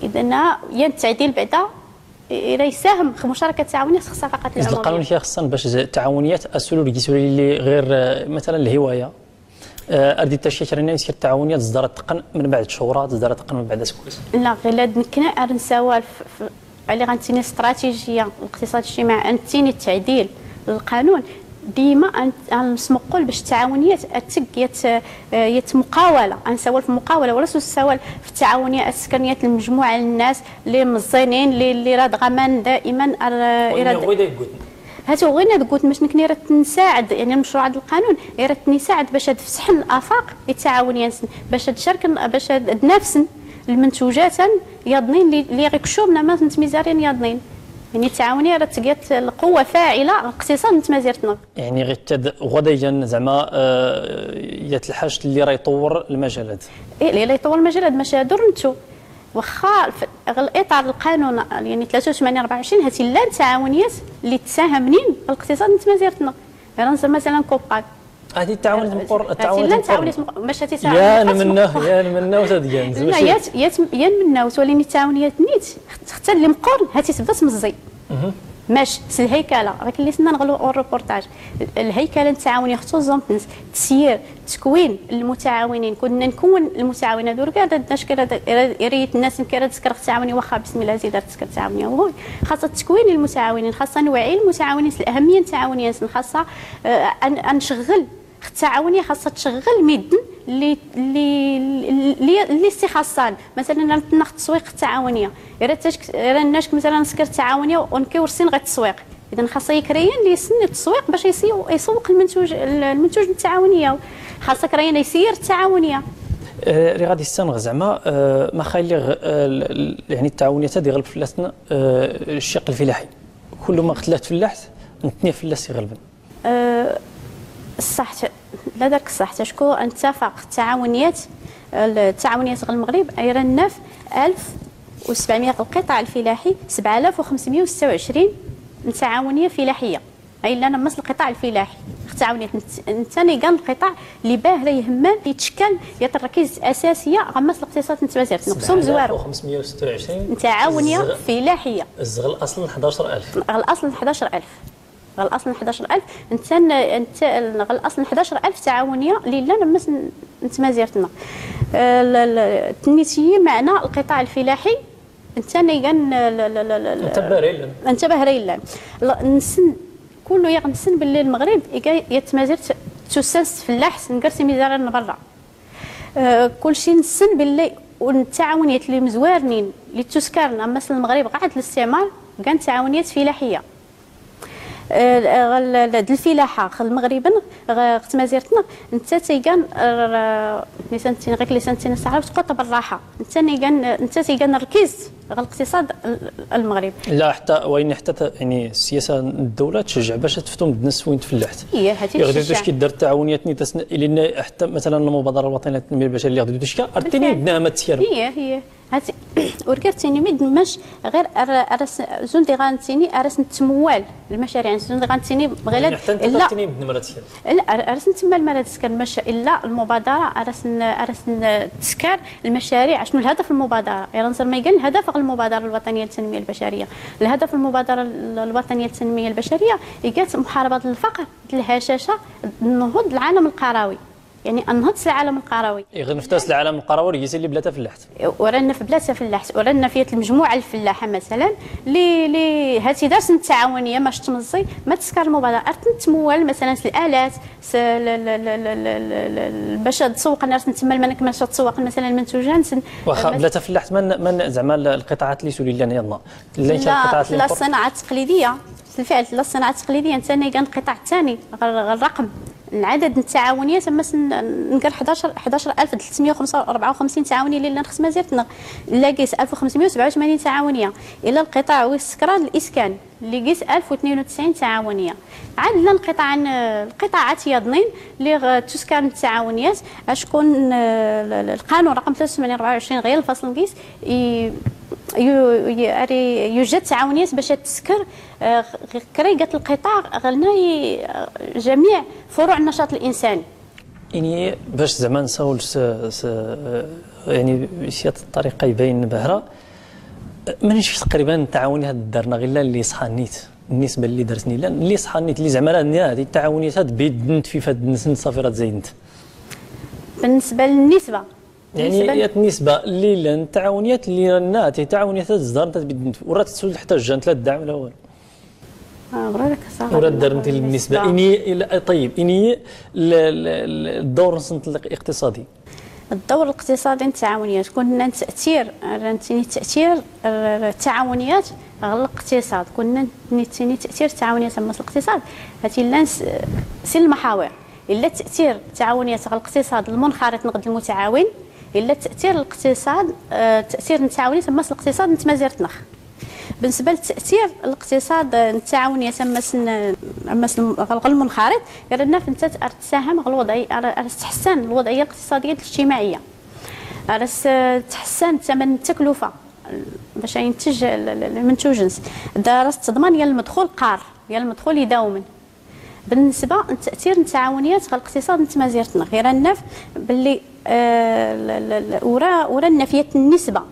إذن ين التعديل بعدا، إ-، راه يساهم في مشاركة التعاونية في الصفقات إذ العمومية. القانون كيخصن باش ز-، التعاونيات أسولو لكيسولي اللي غير، آه، مثلًا الهواية، آه، أردي تشكيك رناي سير تعاونية تصدر التقن من بعد شهورات، تصدر التقن من بعد سكوت. لا، غير لاد نكنا أرنساوال ف-، ف-، علي غنتيني استراتيجية الاقتصاد الاجتماعي، أنتيني التعديل للقانون، ديما أن-، أنسمقول باش التعاونيات أتك يت-، آه، يت مقاولة، أنساوال في مقاولة، ولا سوساوال في التعاونية السكنية المجموعة للناس اللي مزينين، اللي، اللي راه غمان دائمًا أر-، وين إراد-، يغوي دا يقول. هاتو غير نقول مش نكني راه تنساعد، يعني، المشروع هذا القانون، إيه، راه تنساعد باش هاد فسحن الآفاق التعاونية، باش هاد شركن، باش هاد نفسن المنتوجات ياضنين اللي، اللي غيكشوبنا ما نتميزارين ياضنين. يعني، التعاونية راه تقيت القوة فاعلة اقتصاد نتمازيرتنا. يعني، غير تد-، غدا يجن زعما، آه، يتلحشت اللي راه يطور المجال هذا. إيه، اللي راه يطور المجال هذا، ماشي هادو رنتو. واخا الف-، غ-، الإطار القانون، يعني، ثلاثة وثمانين أربعة وعشرين، هاتي لا تعاونيات اللي تساهمنين الاقتصاد نتمازيرتنا. غير نزل مثلًا كوباك. هاتي التعاونيات مقر-، هاتي التعاونيات لا مقر-، تعاونيات مق-، مش هاتي يا تعاونيات نمنه، مقر-، يا نمنه وتدقان. لا، يا ت-، يا ت-، يا نمنه، توليني تعاونيات نيت، خت-، حتى اللي مقر، هاتي تبدا تمزي. مهم. ماشي، سي الهيكلة، راك اللي سنا نغلو الروبورتاج. ال-، الهيكلة التعاونية خصوصًا تنس-، تسيير، تكوين المتعاونين. كنا نكون المتعاونين هادو، راه كاع الناس كي راه، راه، راه الناس كي راه تسكر تعاوني، واخا بسم الله زيد راه تسكر تعاوني. هو خاصة تكوين المتعاونين، خاصة نوعي المتعاونين، الأهمية التعاونية، خاصة، آه، أن-، أنشغل التعاونية خاصها تشغل ميدن اللي، اللي، اللي، اللي استخاصان. مثلًا، أنا ناخد التسويق التعاونية. إذا تشك-، إذا الناس مثلًا سكر التعاونية ونكي ورسين غير التسويق. إذا خاصة يكريان اللي يسني التسويق باش يسيو-، يسوق المنتوج، المنتوج التعاونية. خاصة كريان يسير التعاونية. آه، ري غادي يستنغ زعما، آه، ما خايلي غ-، آه، ال-، ال-، يعني التعاونية تادي غلب فلاتنا، آه، الشق الفلاحي. كل ما اختلفت فلاحت، نتني فلاس يغلبن. أه، الصح ت-، لا داك الصح، تشكو انتفق التعاونيات، التعاونيات غ المغرب، أيرناف ألف وسبعمية القطاع الفلاحي، سبعة آلاف وخمسمية وستة وعشرين تعاونية فلاحية. أي لا نمس القطاع الفلاحي. تعاونيات نت-، نتاني كان القطاع اللي باه راه يهمن يتشكل يتركيز أساسية غمس الاقتصاد نتمازير. نقصهم زوارو. سبعة آلاف وخمسمية وستة وعشرين تعاونية الزغ-، فلاحية. الزغل أصلًا حداشر ألف. الأصل حداشر ألف. غالأصل حداشر ألف، نتا ن-، نتا ن-، غالأصل حداشر ألف تعاونية ليلا نمس ن-، نتمازيرتنا. آه، ل-، ل-، تنيتي معنا القطاع الفلاحي، نتا نيغان، ل-، ل-، ل-، ل-، ل-، نتا بهريلان. نتا بهريلان. ل-، نسن، كله يغنسن باللي المغرب إيكا يتمازيرت تسنس فلاح سنقرسي ميزارا برا. آه، كلشي نسن باللي والتعاونيات اللي مزوارنين اللي تسكرنا مثل المغرب قاعد الاستعمار كان تعاونيات فلاحية. آه، غ-، ال-، ال-، الفلاحة، غ-، المغربن، غ-، غ-، تمازيرتنا، نتا تيقان، آه، لسانتين، غير لسانتين الصحراء، تقوط بالراحة. نتا نيقان، نتا تيقان الركيز، غ-، الاقتصاد ال-، المغرب. لا، حتى، وين حتى ت-، يعني، السياسة الدولة تشجع باش تفتو مدن السوين تفلحت. إيه، هاتي يغدو تشجع. تشكي دار تعاونيات ني تسن-، لأن حتى مثلًا المبادرة الوطنية للتنمية البشرية اللي غدو تشكي، أرتيني بالفعل. بدنا ما تسير. إيه، إيه. هاتي، وركرتيني مد مش غير أر-، أرس-، زون دي غانتيني أرسن تموال المشاريع، زون دي غانتيني غير يعني حتى انت لا. تاتيني مد مرات. لا، أر-، أرسن تمال مرات سكر مش إلا المبادرة، أرسن، أرسن تسكر المشاريع. شنو الهدف المبادرة؟ يعني نصير ما يقال الهدف المبادرة الوطنية للتنمية البشرية. الهدف المبادرة ال-، الوطنية للتنمية البشرية، إيقات محاربة الفقر، الهشاشة، النهوض العالم القروي. يعني، أنهض العالم القروي. إي، غير نفتاس العالم القروي، يسير لي بلا تفلحت. ورانا في بلا تفلحت، ورانا في المجموعة الفلاحة مثلًا، لي، لي هاتي دارت التعاونية، ما شفت مزي، ما تسكر المبادرة، أرتن تموال مثلًا، س الآلات، س-، ل-، ل-، باش تسوق الناس، نتمى المنك، باش تسوق مثلًا المنتوجات، س-، واخا بلا تفلحت، من، من زعما القطاعات اللي سولي لنا، يلا. اللي لا، القطاعات اللي لا، الصناعة التقليدية. بالفعل، لا الصناعة التقليدية، نتا نيقان القطاع الثاني، غير، غير الرقم. العدد التعاونيات، أما سن-، نقر حداش، حداش ألف تلتمية وخمسة وأربعة وخمسين تعاونية اللي لنا خص مازيرتنا. إلا قيس ألف وخمسمية وسبعة وثمانين تعاونية. إلا القطاع ويسكران الإسكان، اللي قيس ألف وتنين وتسعين تعاونية. عاد لنا القطاع، القطاعات ياضنين، اللي غ-، تسكان التعاونيات، أشكون، آه، ال-، ال-، القانون رقم ثلاثة وثمانين أربعة وعشرين غير الفصل نقيس، ي-، ي-، ي-، أري-، يوجد تعاونيات باش تسكر آه، غ-، كريقة القطاع غلنا ي-، جميع فروع النشاط الإنساني. إني باش زعما نساول س-، س-، يعني سيادة الطريقة يبين بهرة، مانيش تقريبًا التعاونيات دارنا غير اللي صحانيت، النسبة اللي درتني لا، اللي صحانيت، اللي زعما راه هذه التعاونيات هاد بيدنت في فد نسن صافي راه تزينت. بالنسبة للنسبة، يعني بالنسبة ل- يات النسبة اللي لن تعاونيات اللي لن تعاونيات الزدار انت تبدنت ورات تسول حتى جان ثلاث دعم لا والو. آه، غير هذاك صافي. ورا دار انت بالنسبة. إني إلى، طيب، إني ل-، ل-، ل-، الدور نصنت الاقتصادي. الدور الاقتصادي نتعاونيات، كنا تأثير، نتيني تأثير التعاونيات على الاقتصاد، كنا نتيني تأثير التعاونيات على الاقتصاد، هاتي لنا س-، سي المحاور، إلا تأثير التعاونيات على الاقتصاد المنخرط نقد المتعاون، إلا تأثير الاقتصاد، آه، تأثير نتعاونيات على الاقتصاد نتمازيرتنخ. بالنسبة للتأثير الاقتصاد، آه، نتاع عاونية أمس ن-، أمس ن-، غلغل منخرط، غير أنها فنتات أرتساهم غلوضعي-، أر-، أرتحسن الوضعية الاقتصادية الاجتماعية. أرس، آه، تحسن ثمن التكلفة، آه، باش ينتج ال-، ال-، المنتوج نس. دا راس تضمن يا المدخول قار، يا المدخول يداومن. بالنسبة للتأثير نتاع عاونيات غا الاقتصاد نتمازيرتنا، غير النف باللي، آه، ل-، ل-، ل-، ورا، ورا النفيات النسبة.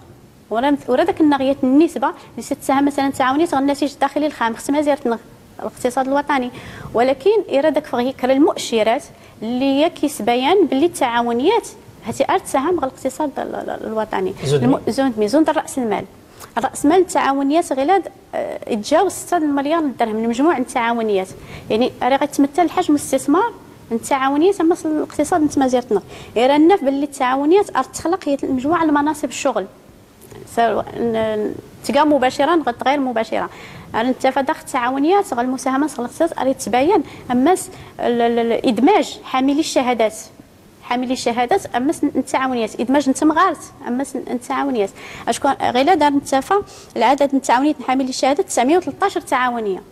ورا، ورا داك النغيات النسبة اللي ستساهم مثلًا تعاونيات غا الناتج الداخلي الخام، خص ما زيرت نغ-، الاقتصاد الوطني. ولكن إرا داك فغي كرا المؤشرات اللي يكيس بيان باللي التعاونيات هاتي أرد سهم غا الاقتصاد ال-، ال-، الوطني. زودني. الم-، زوند مي، زوند الرأس المال. الرأس مال التعاونيات غلاد، آه، يتجاوز ستة المليار درهم من مجموع التعاونيات. يعني، راه غتمثل حجم استثمار التعاونيات، أما الاقتصاد نتمازيرتنا. إرا النف باللي التعاونيات أرد تخلق هي مجموعة المناصب الشغل. سواء ن-، تلقى مباشرة، نغط غير مباشرة. أنا نتفق داخل التعاونيات، غا المساهمة، غا الاختصاص، أري تباين، أما س-، ال-، ال-، ال-، إدماج حاملي الشهادات. حاملي الشهادات، أما س-، التعاونيات. إدماج نتمغارت، أما س-، التعاونيات. أشكون غير دار نتفق، العدد من التعاونيات حاملي الشهادات تسعمية وتلتاش تعاونية.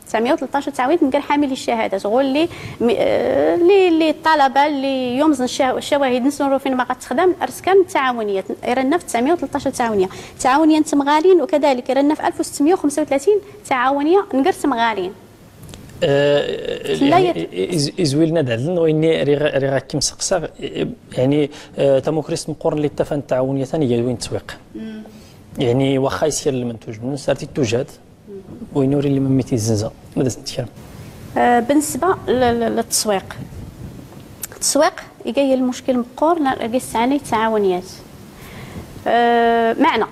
تسعمية وتلتاش تعاونية نقر حاملي الشهادات. غول لي م-، آه، لي، لي الطلبة اللي يومزن الشا-، الشواهد نسنو فين ما قد تخدم، أرسكان تعاونية. إيرنا في تسعمية وتلتاش تعاونية. تعاونية نتمغالين، وكذلك إيرنا في ألف وستمية وخمسة وثلاثين تعاونية نقر تمغالين. آه، لا يعني، يت- إز-، إزويلنا دعلن، وإني ريغا، ريغا كيم سقسا، يعني، آه، تموكريس مقورن اللي اتفقن التعاونية ثاني هي وين تسويق. يعني، واخا يسير المنتوج من سارتي التوجد، وينوري اللي مميتي الزنزة. ماذا تنتكلم؟ آه، بالنسبة ل-، ل-، للتسويق. التسويق يجي المشكل مقور، نا-، قيس عني تعاونيات. آه، معنى.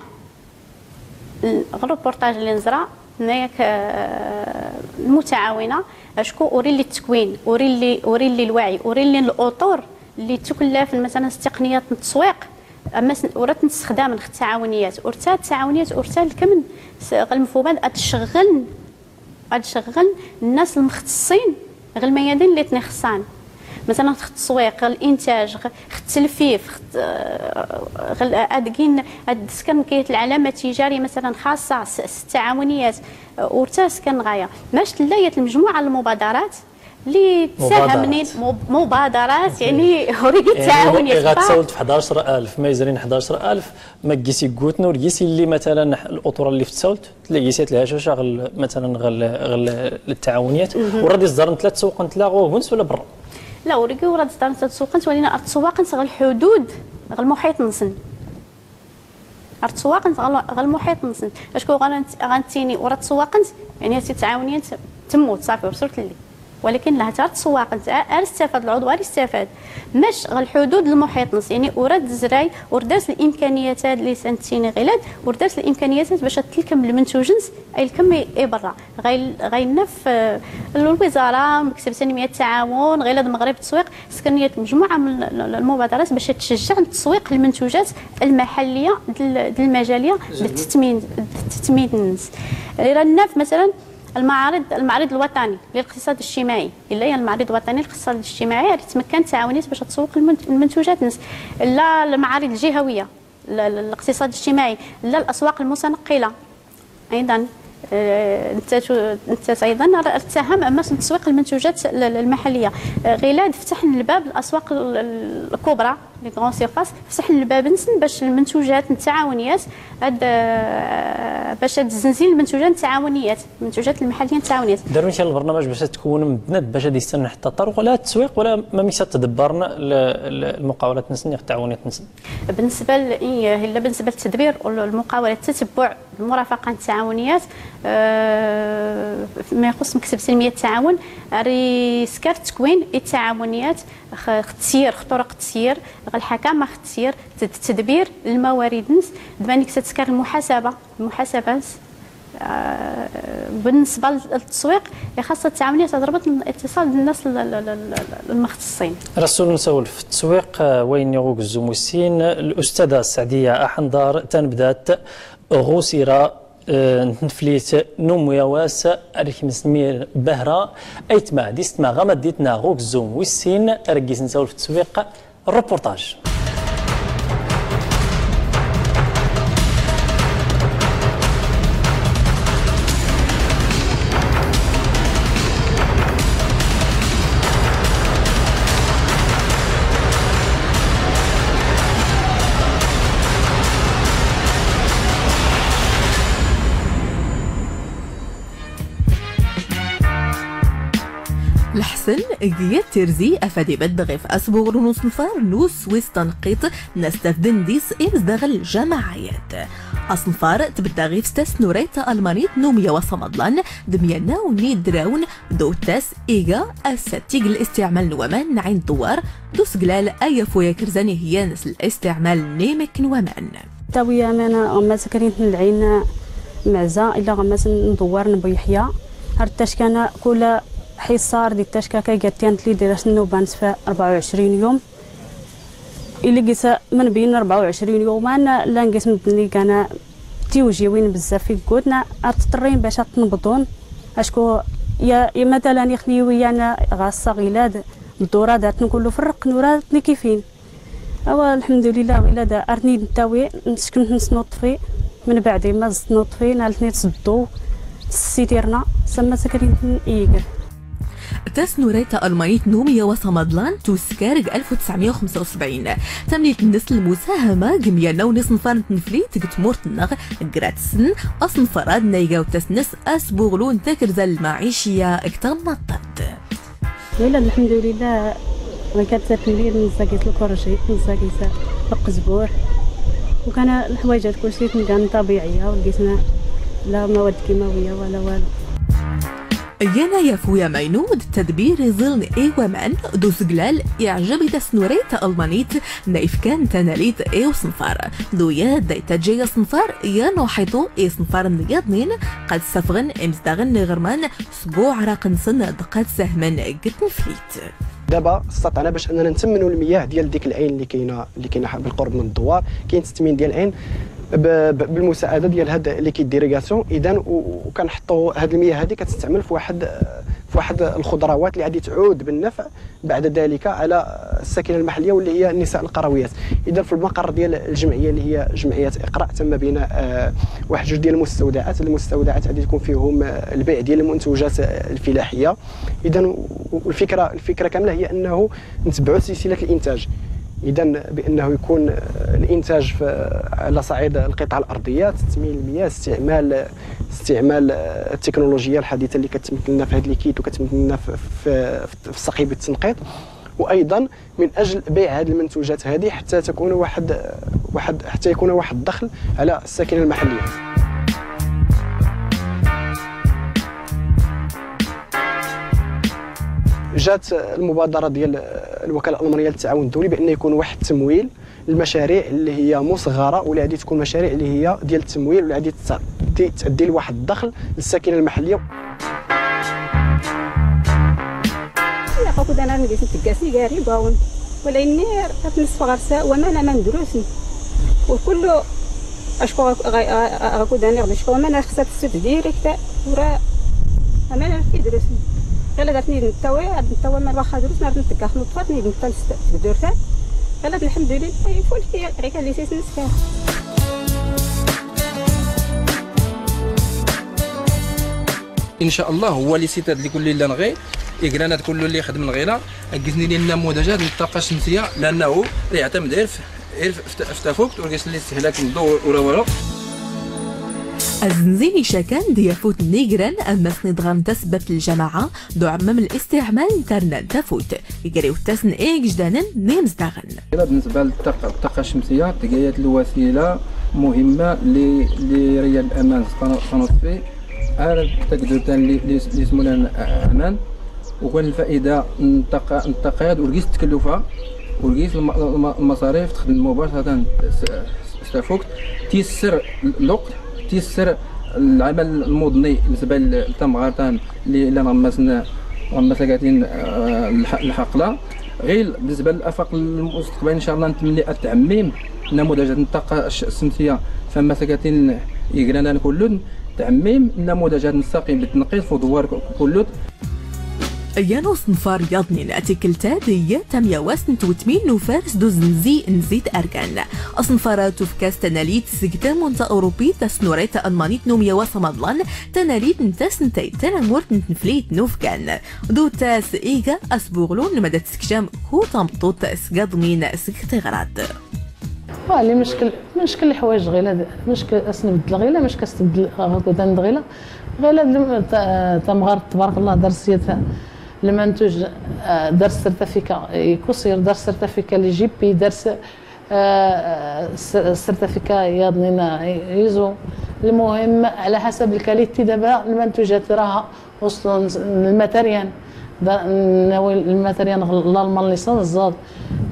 ال-، الروبورتاج اللي نزرا، هنايا ك-، آه، المتعاونة، أشكو أوري لي التكوين، أوري لي، أوري لي الوعي، أوري لي الأطر اللي تكلف مثلًا تقنيات التسويق، أما س-، ورات نستخدام نخ التعاونيات، ورتا التعاونيات، ورتا الكمن س-، غير المفهومات أتشغلن، أتشغلن الناس المختصين غير الميادين اللي تنخصان. مثلًا خ التسويق، غير الإنتاج، غير، غير التلفيف، خ الت-، غير أدقين، أد سكن كيت العلامة التجارية مثلًا خاصة، س-، س-، التعاونيات، ورتا سكن غاية. ماش تلاية المجموعة المبادرات، اللي تساهمني مب-، مبادرات، يعني، وريقي يعني، تعاون يا إيغا سبا. تساولت في حداشر ألف، ما يزرين حداشر ألف، ما قيسي قوتن، ورقيسي اللي مثلًا الأطورة اللي في تساولت، تلاقي سيت لها شو شغل مثلًا غل-، غل-، للتعاونيات، ورادي صدرن ثلاث سوق انت لا غو هونس ولا برا؟ لا، وريقي وراد صدرن ثلاث سوق انت، ولينا أرض سواق انت غل الحدود، غل المحيط نسن. راه تسواقنت غل-، غل المحيط نسن. اشكون غنت-، غنتيني وراه تسواقنت، يعني، هاتي تعاوني انت تموت، صافي، وصلت لي. ولكن لا، هاتي راه تسواقنت، ا-، ار استفاد العضو، ار استفاد. مش غل الحدود المحيط نس، يعني، وراد زراي، وردرس الامكانيات هاد اللي سنتيني غيلاد، وردرس الامكانيات هاد باش تلكم المنتوج نس، اي الكم اي برا. غيل-، غيلنا في، آه، الوزارة، مكتب تنمية التعاون، غيلاد المغرب التسويق، سكرنيات مجموعة من ال-، ال-، المبادرات باش تشجع تسويق المنتوجات المحلية دل-، دل المجالية للتثمين، للتثمين الناس. رانا في مثلًا المعارض، المعرض الوطني للاقتصاد الاجتماعي، إلا هي المعرض الوطني للاقتصاد الاجتماعي، راه تمكن تعاونيات باش تسوق المنت-، المنتوجات الناس. لا، المعارض الجهوية، لا، لا، الاقتصاد الاجتماعي، لا، الأسواق المتنقلة. أيضًا، آه، نتا تو-، نتا أيضًا ر-، تساهم أما في تسويق المنتوجات ال-، ال-، المحلية. آه، غيلاد فتحن الباب للأسواق ال-، ال-، الكبرى، les grandes surfaces، فتحن الباب نسن باش المنتوجات التعاونيات، هاد، آه، باش هاد الزنزين المنتوجات التعاونيات، المنتوجات المحلية التعاونيات. داروا إن شاء الله برنامج باش تكون مدنات باش هاد يستنى حتى الطرق ولا التسويق ولا ما ميسا تدبرنا ل-، ل-، المقاولات نسن، التعاونيات نسن. بالنسبة ل-، إيه، إلا بالنسبة للتدبير والمقاولة، التتبع، المرافقة، التعاونيات، آه، ما يخص مكتب تنمية التعاون، ري سكر تكوين التعاونيات، خ-، ختسير، خطرق تسيير، غ الحكامة ختسير، تد-، تدبير الموارد نس، دمانك تتسكر المحاسبة، المحاسبة نس. آه، بالنسبة للتسويق، خاصة التعاونية تضربط الاتصال بالناس ال-، ال-، ال-، ال-، المختصين. رسول نسول في التسويق، آه، وين يغوك الزوموسين، الأستاذة السعدية أحنضار تنبدات غوسيرة، آه، نتنفليت نوم وياواس، أريك مسمير بهرة، أيتما ديستما غمديتنا غوك الزوموسين، أرقيس نسول في التسويق، الروبورتاج. لحسن، قيا تيرزي أفادي بدغف أسبوغ رونوس نفار نوس ويس تنقيط نستفدن ديس إمز داغل الجماعيات. أصنفار تبدغف ستاس نوريتا ألمانيت نوميا وصمدلان دميانا ونيد دراون دوتاس إيغا أساتيق الاستعمال نوامان نعين دوار دوس قلال أيا فويا كرزاني هيانس الاستعمال نيمك نوامان. تاوية مانا غما سكرين العين معزة إلا غما ندور نبيحيا. هر التشكانة كل حصار دي التشكاكة جاتيان تلي ديرس النوبانس في أربعة وعشرين يوم. إلي قيس من بين أربعة وعشرين يوم أنا لا نقيس مدني كان تيوجي وين بزاف في قوتنا أتطرين باش تنبضون. أشكو يا، يا مثلًا يخني ويانا غاصة غيلاد الدورة داتن كله فرق نوراتني كيفين. أوا الحمد لله غيلاد أرني نتاوي نسكن نسنوطفي من بعد ما زنوطفي نالتني تصدو سيتيرنا سما سكرين إيقر. تاس نوريتا ألمانيت نوميا وصمدلان توسكارق ألف وتسعمية وخمسة وسبعين. تمليت النسل المساهمة قميانا ونصنفان تنفليت قتمورتنا قراتسن أصنفراد نايقاو تسنس أسبوغلو نتاكر زال المعيشية اكتر نطات. ويلا الحمد لله، ما كانت تنبير من الزاكيس الكرشي، من الزاكيس القزبور، وكان الحوايج كلشي كان طبيعية، ولقيتنا لا مواد كيماوية ولا والو. يانا يا فويا ماينود تدبير ظلن إيوامان دو زقلال يعجب تسنوريت ألمانيت نايف كان تناليت إيو صنفار. دو يا دايتا جاي صنفار يا نوحيطو إي صنفار نياضنين قد سفغن إمزداغن نغرمان سقو عراق نسن دقات سهمن قد نفليت. دابا استطعنا باش أننا نتمنوا المياه ديال ديك العين اللي كاينة، اللي كاينة بالقرب من الدوار. كاين ست مين ديال العين ب-، ب-، بالمساعدة ديال هاد ليكيد ديريغاسيون، إذن و-، وكنحطوا هاد المياه هادي كتستعمل في واحد، في واحد الخضروات اللي غادي تعود بالنفع بعد ذلك على الساكنة المحلية واللي هي النساء القرويات. إذن في المقر ديال الجمعية اللي هي جمعية إقراء تم بناء، آه، واحد جوج ديال المستودعات. المستودعات غادي تكون فيهم، آه، البيع ديال المنتوجات، آه، الفلاحية. إذن و-، والفكرة، الفكرة كاملة هي أنه نتبعوا سلسلة الإنتاج. إذن بأنه يكون، آه، الإنتاج ف-، على صعيد القطاع الأرضية، تثمين المياه، استعمال، استعمال، آه، التكنولوجيا الحديثة اللي كتمكننا في هاد ليكيد وكتمكننا في، في، في، في السقي بالتنقيط. وأيضًا من أجل بيع هاد المنتوجات هادي حتى تكون واحد، واحد، حتى يكون واحد الدخل على الساكنة المحلية. جات المبادرة ديال الوكالة الألمانية للتعاون الدولي بأن يكون واحد التمويل للمشاريع اللي هي مصغرة، واللي غادي تكون مشاريع اللي هي ديال التمويل، واللي غادي تس-، تأدي لواحد الدخل للساكنة المحلية. Iya, kok udah nang di sini tegas nih, gari bawon. Wala ini, tapi nisfa garsa, wa mana man durusin. Wa kullu Ashko gakudani gdishko mana xsat sut direct ura amana kidrus. Gala datni ntawa ntawa ma waxa drus na ntka xnutfatni ntan tgdurta. Gala alhamdulillah ful hiya rika li sis niska. إن شاء الله هو لي سيتاد لي كل اللي نغي يقرانا كل اللي يخدم الغيلة. أجزني لنا نموذجات للطاقة الشمسية، لأنه يعتمد غير في Irf, fta-, ftafukt, ur gisn li istehlak n ḍḍuw ura walu. Azenzi n icakan d yafut n igran, ammas n iḍɣan n tasebbabt n lǧamaɛa, d uɛemmam n listiɛmal n tarna n tafut, iger iwettas n igejdanen n imezdaɣen. بالنسبة للطاقة، الطاقة الشمسية تقايت الوسيلة مهمة ل-، لريال الأمان صنوطفي، أر تقدر تان ل-، ل-، لسمولان أمان. وكان الفائدة نتق-، نتقاد ورقيس التكلفة، ورقيس الم-، الم-، المصاريف تخدم مباشرة س-، س-، ستافوكت، تيسر الوقت، تيسر العمل المضني بالنسبة للتمغاتان اللي، اللي غنمسنا، غنمسكاتين، آه، الح-، الحقلة. غير بالنسبة للآفاق المستقبل، إن شاء الله نتمنى التعميم نموذج الطاقة الش-، الشمسية فمسكاتين يقرانا كلن، تعميم نموذج النساقي بالتنقيط في دوار ك-، كلن. Yan usenfar yaḍnin tikkelt-a d tamyawast n twetmin n ufars d uzenzi n zzit argan. Asenfar-a tufka-as tanalit seg tamunt taurupit tasnurit talmanit n umyawas amaḍlan, tanalit n tasentayt tanamurt n tneflit n ufgan. D utas iga asbuɣlu n ma da tessekcam ku tameṭṭut seg aḍmin seg tiɣrat. آه، لي مشكل، مشكل الحوايج غير هاد، مشكل أس نبدل غير، مشكل أس تبدل غدان غير. غير هاد الم-، تا-، تمغار تبارك الله دار سيت المنتوج، آه، دار السيرتيفيكا يكوسير، دار السيرتيفيكا لي جي بي، دار س-، آه، س-، السيرتيفيكا ياضنينا يزو. المهم على حسب الكاليتي دابا المنتوجات راها وصلوا للماتيريال. دا-، ناوي الماتيريال غ-، الألمان ليسانس زاد،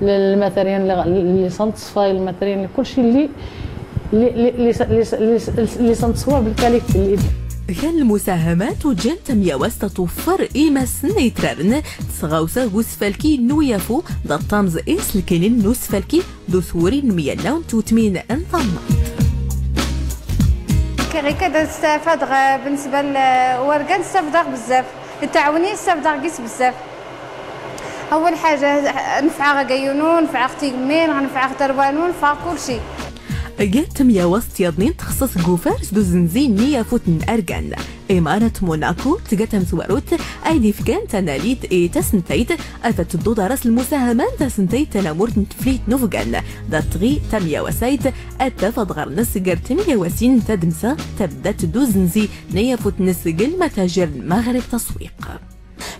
الماتيريال اللي غ-، ليسانس صفاي، الماتيريال كلشي اللي، اللي، اللي، اللي س-، اللي س-، اللي س-، اللي سنتصور بالكاليتي اللي. Gan lmusahamat uǧǧan tamyawast ad tweffer imassen itraren tesɣawsa g usfalki n uyafu d aṭṭamẓ iselkinen n usfalki d uswuri n myalla n twetmin n taḍnant. Ɣikan ad stafadɣ, بالنسبة ل-, wargan stafadɣ bzzaf. Tɛawnni stafadɣ gis bzzaf. Awwal ḥaǧa, nefɛeɣ agayyu-nu, nefɛeɣ tigemmi, nefɛeɣ tarwa-nu, nefɛeɣ kulci. Gar temyawast tiyaḍnin txeṣṣa seg ufars d uzenzi n yafut n argan. Imarat Monaco tga tamezwarut ay d-ifkan tanalit i tasentayt, ad teddu d aras lmusahama n tasentayt tanamurt n teflit n ufgan, d ad tɣi tamyawasayt ad taf aḍɣar-nnes gar temyawasin n tadmsa tabdat d uzenzi n yafut-nnes g lmatajir n Lmeɣrib Taswiq.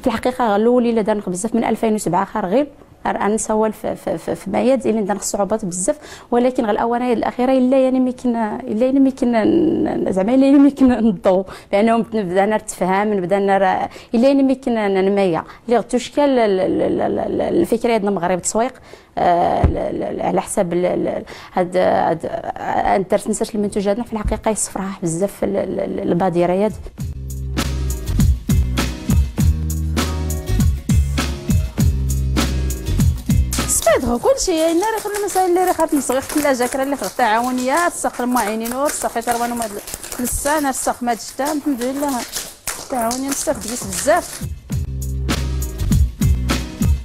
في الحقيقة، غلو ولي لدى نخ بزاف من ألفين وسبعة خار غير. أنا نسول في، في، في، في مياد، إلين دان صعوبات بزاف، ولكن غير الآونة الأخيرة إلا يعني ممكن، إلا يعني ممكن ن-، ن-، زعما إلا يعني ممكن نضو، لأنه بدأنا نتفهم، بدأنا ر-، إلا يعني ممكن ن-، نمية. اللي غتشكل ال-، ال-، ال-، ال-، ال-، الفكرة عندنا مغرب تسويق، آه، ل-، ل-، ل-، على حساب ال-، ال-، هاد، هاد، آه، انت رسمت المنتوج هذا في الحقيقة يصفرها بزاف ال-، ال-، ال-، البادرة هاد. كلشي، يا إنا ريخ المسائل اللي ريخ غتنسغ، ريخ الثلاجة كرا اللي خ تعاونية، السخ المعينين ور السخ يتروانو مد لسان، السخ مد شتام، الحمد لله. تعاونية نستفد بيس بزاف.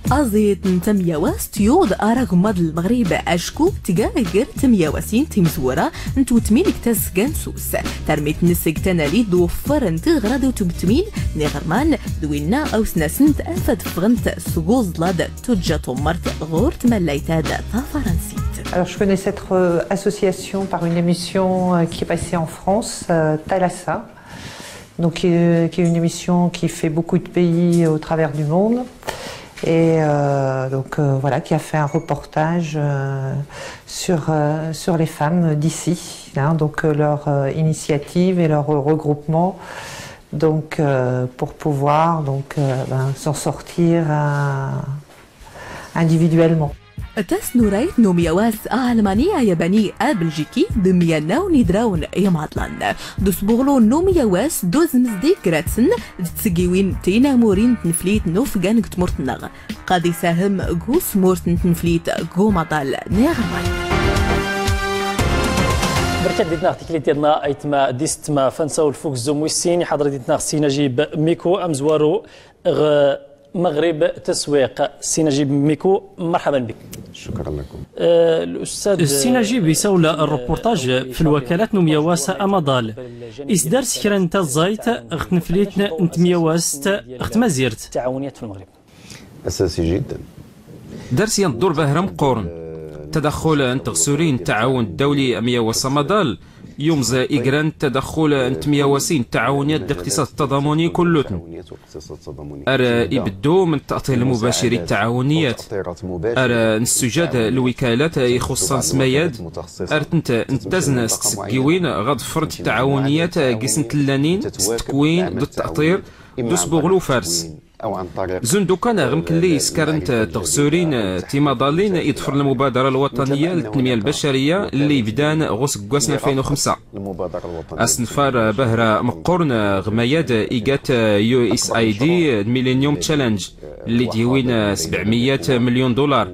Aẓid n tmyawas tyuḍ ara gmmaḍ n lmeɣrib acku tga ger tmyawasin timzwura n twetmin g tasga n sus. Tarmit-nnes g tanalit d-weffren tiɣraḍ n twetmin n iɣerman d winna awsnasent afad ffɣent seg uẓlaḍ tujja tummert ɣur tmallayt-ad tafaransit. Alors, je connais cette, euh, association par une émission, euh, qui est passée en France, euh, Thalassa. Donc, qui est, qui est une émission qui fait beaucoup de pays au travers du monde. Et, euh, donc, euh, voilà, qui a fait un reportage, euh, sur, euh, sur les femmes d'ici, hein, donc, euh, leur, euh, initiative et leur regroupement, donc, euh, pour pouvoir, donc, euh, ben, s'en sortir, euh, individuellement. Tasnurayt n umyawas almani ayabani abeljiki d myannaw n idrawn imaḍlan d usbuɣlu n umyawas d uzmez d igraten d tsegiwin d tinamurin n tneflit n ufgan g tmurt-nneɣ. Qad isahem g usmurt n tneflit g umaḍal n iɣerman. Berkat dit-nneɣ tiklit-nneɣ aytma d isetma fensa ulfuk zum wis sin iḥaḍr dit-nneɣ sinajib miko amzwaru ɣ Meɣrib Teswiq. Sinajib Miko, merḥaban bik. Shukran lakum. Sinajib isawel rreportaj f lwakalat n umyawas amaḍal. Isdars kra n taẓẓayt ɣ tneflit n tmyawast ɣ tmazirt. Dars yan ddur bahra meqqoren. Tadaxxul n tɣsuri n ttaɛawun ddawli amyawas amaḍal yumẓ igran n tadaxxul n tmyawasin n ttaɛawniyat d iqtiṣad ttaḍamuni kullutn. Ar ibeddu mn ttaṭir lmubacir i ttaɛawniyat. Ar nssujad lwikalat ixuṣṣan s mayad. Ar tent nttazn s tsggiwin ɣa ḍfrnt ttaɛawniyat gis ntllanin s ttekwin d ttaṭir d usbuɣlu ufars. Zund ukan ɣ mklli iskarnt tɣsurin timaḍalin iḍfr lmubadara lwaṭaniya ltnmya lbacariya lli ibdan ɣ usggwas n alfayn uxemsa. Asnfar bahra meqqorn ɣ mayad igat usaid d millennium challenge lli d-iwin sbɛmiyat milyun dular.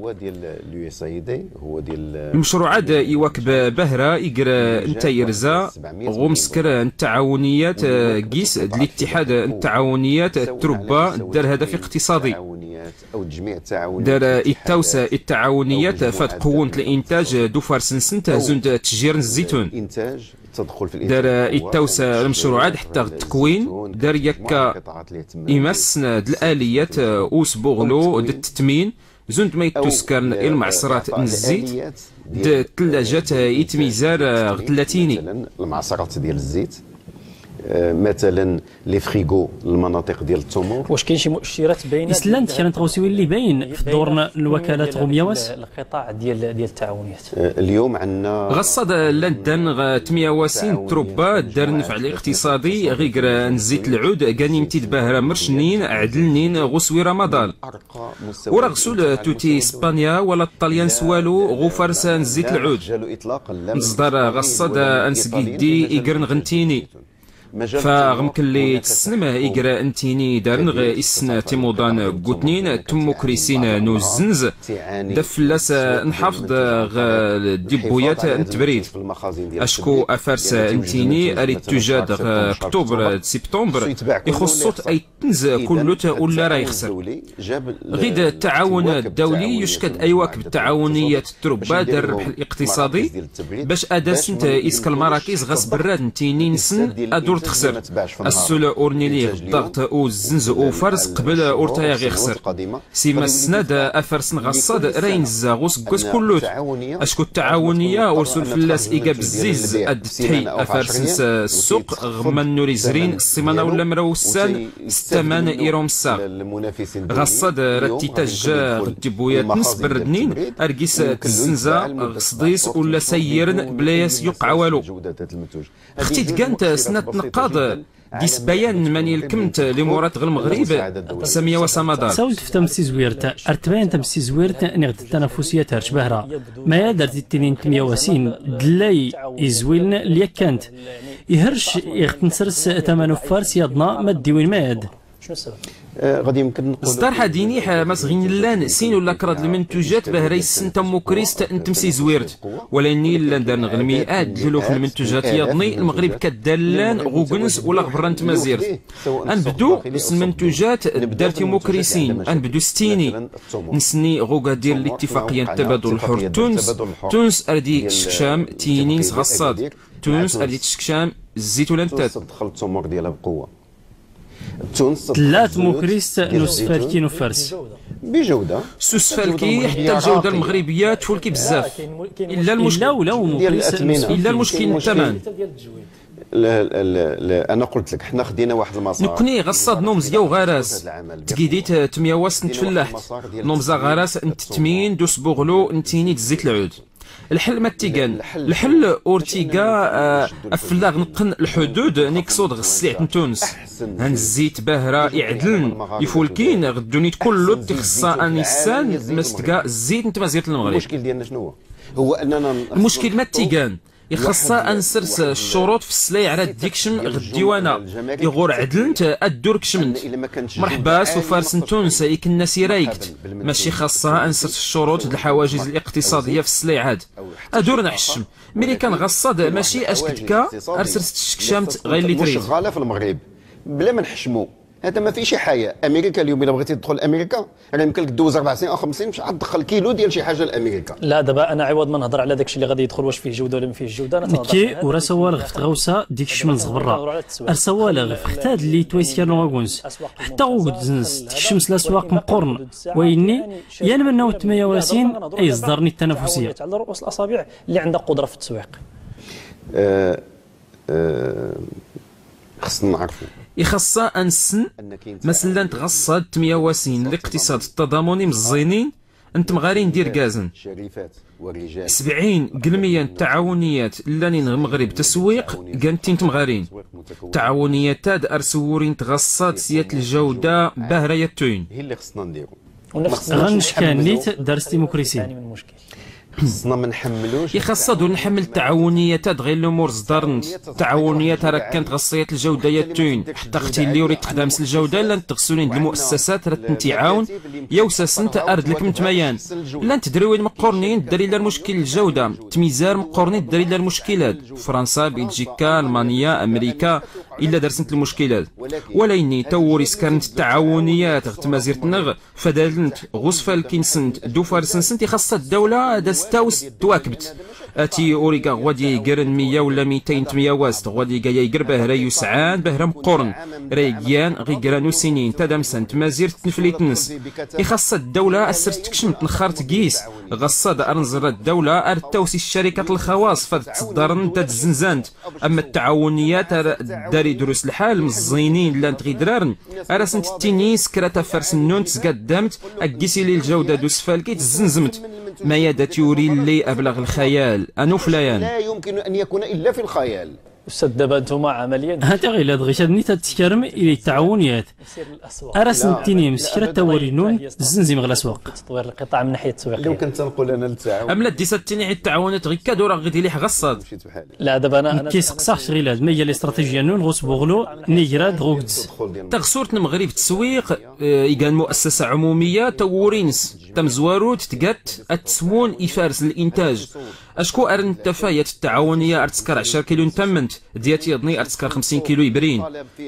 Lmcruɛ ad iwakb bahra igr n tayrza ɣ umskr n ttaɛawniyat gis d littḥad n ttaɛawniyat d trubba dar hadaf iqtiṣadi. Dar ittaws i ttaɛawniyat fad qwwnt lintaj d ufars nsnt zund tjir n zzitun. Dar ittaws lmcruɛ ad ḥtta ɣ ttekwin dar yakka imassn d laliyat usbuɣlu d ttetmin. Zund ma ittuskar ilmeɛṣrat n zzit d tlajat itmizar ɣ tlatini. Lmeɛṣrat diyal zzit, matalan les frigos lmanaṭiq diyal ttumur. Wac kayn ci mu'cirat bayn? Is llant kra n tɣawsiwin lli bayn f ḍḍur n lwakalat ɣ umyawas? Ɣaṣṣad llan ddan ɣ tmyawasin d trubba ddar nnfɛ liqtiṣadi ɣ igr n zzit lɛud ganin-t-id bahra mrcnin ɛdlnin ɣ uswir amaḍal. Ur aɣ sul tuti Spanya wala Ṭṭalyan s walu ɣ ufars n zzit lɛud. Nẓḍar ɣaṣṣad ad nsgiddi igrn ɣ ntini. Fa ɣ mklli tssnm igr n tini darn ɣ issn timuḍan ggutnin tmmukrisin n uzznz. Da fllas nḥafḍ ɣ dibbuyat n tbrid. Acku afars n tini ar ittujad ɣ ktubr d siptumbr ixuṣṣut ay Tnz kullut ulla ra ixsr. Ɣid ttaɛawun ddawli yuckad aywakb ttaɛawniyat trubba d rrbḥ liqtiṣadi bac ad asnt isk lmarakiz ɣas brad n tini nsn ad ur txsr. Assul ur nili ɣ ḍaɣt uzznz ufars qbl ur tayaɣ ixsr. Simassnad afars n ɣaṣṣad ra inzza ɣ usggwas kullut. Acku ttaɛawniya ur sul fllas iga bzziz ad ttḥi afars ns ssuq ɣ mannur izrin ssiman awlla mraw ussan s ttaman irumssaɣ. Ɣaṣṣad ra titajja ɣ ddibbuyat ns brradnin ar gis tzzanza ɣ sḍis ulla sayyirn bla yas yuqqeɛ walu. Xti tgant snat tnqqaḍ. Disbayan n mani lkmt limurat ɣ lmɣrib s amyawas amaḍal. Sawlt f tamsizwirt ar tbayan tamsizwirt niɣ d tanafusiyat ar cbahra. Mayad ar tittinin tmyawasin dllay izwiln lyakkant ihrc iɣ tnsrs taman uffars yaḍna ma ddiwin mayad. ẓḍarḥ ad-iniḥ mas ɣin llan sin ula kraḍ lmntujat bahra issin tammukrist n tmsizwirt, wala inni llan darn ɣ lmiat d luluf lmntujat yaḍni. Lmɣrib kaddan llan ɣ ugns ula ɣ brra n tmazirt. Anbdu s lmntujat d dar timukrisin, anbdu s tini. Nsni ɣ ugadir littifaqiyya n tabadul lḥur d tuns. Tuns ar d-iskcam tini s ɣaṣṣad. Tuns ar d-iskcam zzit ula ntad. Tlla tmukrist n usfalki n ufars. S usfalki ḥtta ljawda lmɣribiyya tfulki bzzaf. Illa lmuckil n taman. Nekkni ɣaṣṣad numẓ yaw ɣaras tgidit tmyawas n tfellaḥt, numẓa ɣaras n ttmin d usbuɣlu n tini d zzit lɛud. Lḥll ma t-igan? Lḥll ur t-iga, a, aflaɣ nqqn lḥudud n ikṣud ɣ ssliɛt n tuns. Hanzzit bahra iɛdln ifulkin ɣ ddunit kullut. Ixṣṣa a nissan ma s-tga zzit n tmazirt n lmɣrib. Lmuckil ma t-igan? Ixṣṣa a nsrs ccuruṭ f sslayɛ ra dd-ikcm ɣ ddiwana. Iɣur ɛdlnt a dd-ur kcmnt. Mrḥba s ufars n tuns iknna s iraygt. Mac ixṣṣa a nsrs ccuruṭ d lḥawajiz liqtiṣadiyya f sslayɛ ad. Ad ur nḥcm. Mrikan ɣaṣṣad maci ack dka ar srs tckcamt ɣ illi trid. Bla ma nḥcmu. Hada ma fi ci ḥaya. Amirika lyum ila bɣiti tdxl amirika, ra imkn lk dwz rbaɛ snin aw xms snin mc ad tdxl kilu dyal ci ḥaja l amirika. Nekki ur asawalɣ f tɣawsa d-ikcmn zɣ brra. Ar sawalɣ f xtad lli twayskar n uguns. Ḥtta ɣ ugdns tkcm s laswaq mqqurn. Wayinni yan mnna ur tmyawasin a iẓḍarn i ttanafusiyya. Ixṣṣa a nsn mas llant ɣaṣṣad tmyawasin liqtiṣad d ttaḍamun imẓẓinin n tmɣarin d irgazn. Sbɛin g lmya n ttaɛawniyyat llanin ɣ lmɣrib taswiq gan tin tmɣarin. Ttaɛawniyyat ad ar swurint ɣaṣṣad s yat ljawda bahra yattuyn. Ɣ nncka nnit dar s timukrisin. Ixṣṣa ad ur nḥmml ttaɛawniyyat ad ɣ illi umur zḍarnt. Ttaɛawniyyat ara kkant ɣaṣṣa yat ljawda yattuyn. Ḥtta ɣ tilli ur ittxdam s ljawda llant tɣsulin d lmuassasat ra ttnt iɛawn. Yaw sasnt ar d lkm tmayan. Llant tdriwin mqqurnin ddar illa lmuckil ljawda. Tmizar mqqurnin ddar illa lmuckil ad. Fransa, biljika, almanya, amrika illa darsnt lmuckil ad. Wala inni tawuri skarnt ttaɛawniyyat ɣ tmazirt nɣ fadalnt ɣ usfalki nsnt d ufars nsnt. Ixṣṣa ddawla ad as taws twakbt. Ati ur iga ɣwad yaygr n miyya wla mitayn tmyawast ɣwad iga yaygr bahra yusɛan bahra mqqurn. Ra igyan ɣ igran usinin tadamsa n tmazirt tnflit ns. Ixṣṣa ddawla ad srs tkcmt nxart gis. Ɣaṣṣad ar nẓr ddawla ar taws i ccarikat lxawaṣ fad ttẓḍarnt ad zzenzant. Amma ttaɛawniyyat ar ddar idrus lḥal mẓẓinin llant ɣ idrarn. Ar asnt ttinin skrat afars nnunt sgaddamt aggis ili ljawda d usfalki tzzenzmt. Maya dat yuri lli ablaɣ lxayal anuflayan. Hata ɣilad ɣikad nnit ad tkarm ili ttaɛawniyyat. Ar asnt ttinim skrat tawuri nnun tzzenzim ɣ laswaq. Amla ddis ad ttiniḥ i ttaɛawniyyat ɣikad ur aɣ ɣid iliḥ ɣaṣṣad. Nekki sqsaɣ ɣilad ma iga listraṭijya nnun ɣ usbuɣlu n igrad ɣ ugds. Taɣsurt n lmɣrib d tswiq igan muassasa ɛumumiyya tawuri ns tamzwarut tgat ad tsmun ifars n lintaj. Acku ar nttafa yat ttaɛawniyya ar tskar ɛcra kilu n tammnt d yat yaḍni ar tskar xmsin kilu ibrin.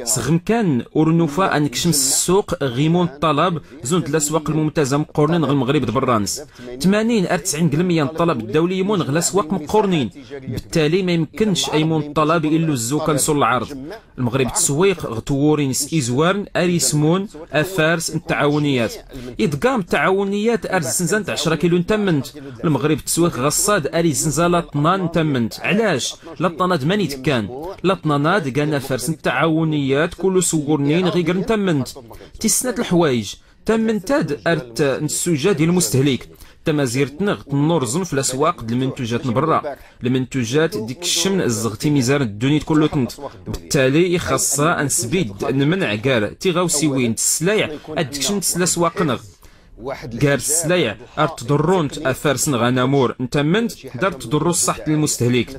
Sɣ mkan ur nufa ad nkcm s ssuq ɣ imun ṭṭalab. Zund laswaq lmumtaza mqqurnin ɣ lmɣrib d brra ns. Tmanin ar tsɛin g lmya n ṭṭalab ddawli imun ɣ laswaq mqqurnin. Bttali ma imknc a imun ṭṭalab illu zzukan s ulɛrḍ. Lmɣrib tswiq ɣ twuri ns izwarn ar ismun afars n ttaɛawniyyat. Iḍgam ttaɛawniyyat ar zzenzant ɛcra kilu n tammnt. Lmɣrib tswiq ɣaṣṣad ar izzenz a laṭnan n tammnt. Ɛlac? Laṭnan ad mani tkan? Laṭnan ad gan afars n ttaɛawniyyat kullu s uwwurnin ɣ igr n tammnt. Tis snat lḥwayj. Tammnt ad ar tt nssujad i lmustehlik. Tamazirt nɣ tnnurẓm f laswaq d lmntujat n brra. Lmntujat d ikkcmn zɣ timizar n ddunit kullutnt. Bttali ixaṣṣa a nsbidd nmnɛ gar tiɣawsiwin d sslay ad kkcnt s laswaq nɣ. Gar sslay ar tḍurrunt afars n-ɣ anamur n-tammnt, dar tḍurru ṣṣaḥt n-lmustehlik.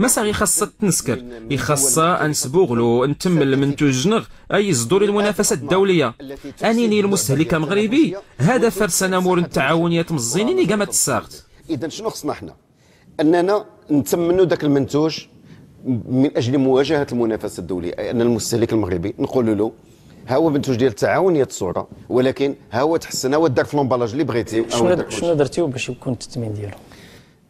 Massa ixaṣṣa ad-tnskr, ixaṣṣa ad-nsbuɣlu ntmml lmntuj-nɣ, a iẓḍu i lmunafasa ddawliya. Anini lmustehlik amɣribi, had afars anamur n-ttɛawniyat mẓẓinin iga ma tsaɣt. أننا نتمنوا ذاك المنتوج من أجل مواجهة المنافسة الدولية، أي أن المستهلك المغربي نقول له: ها هو منتوج ديال التعاونية الصورة، ولكن ها هو تحسن، ها هو دار في لومبالاج اللي بغيتي، ها هو شنو دار كلشي. شنو درتي باش يكون التثمين ديالو؟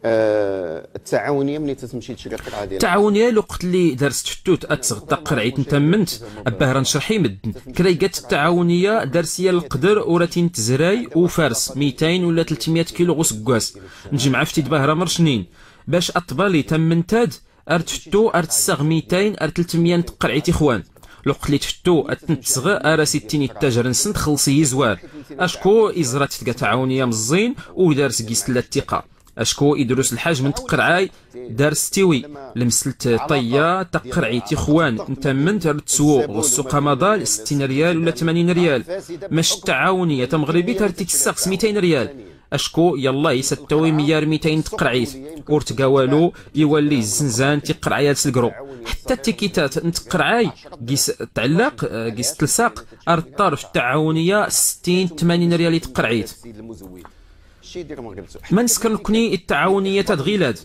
آه، التعاونية ملي تتمشي تشري قطعة ديال التعاونية لوقت اللي دارت فتوت اتسغ تقرعيت نتمنت، أبهرا شرحي مدن. كريقت التعاونية دارسية القدر وراتين تزراي وفارس ميتين ولا تلتمية كيلو غوسكواس. نجمع فتيت بهرا مرشنين. باش أطبالي تمنتاد، أر تفتو، أر تسغ ميتين، أر تلتمية نتقرعي تيخوان. لوقت لي تفتو، أتنتسغ، أر ستين التاجر نسنت خلصي يزوار. أشكو إزرات تقا تعاونية مزين، ودارس قيس تلات ثقة. أشكو إدروس الحاج من تقرعاي، دارس تيوي. لمسلت طيا، تقرعي تيخوان، نتمنت أر تسوو، غسو قمضال، ستين ريال ولا تمانين ريال. مش التعاونية تمغربي ترتي تسغ ميتين ريال. أشكو يلا يستوي ميار ميتين تقرعيت. ورتقاوالو يولي الزنزان تقرعيات سلقرو. حتى التيكيتات نتقرعاي قيس تعلق، آه، قيس تلساق. أرطار في التعاونية ستين تمانين ريال تقرعيت. ما نسكر نكني التعاونية تدغيلات.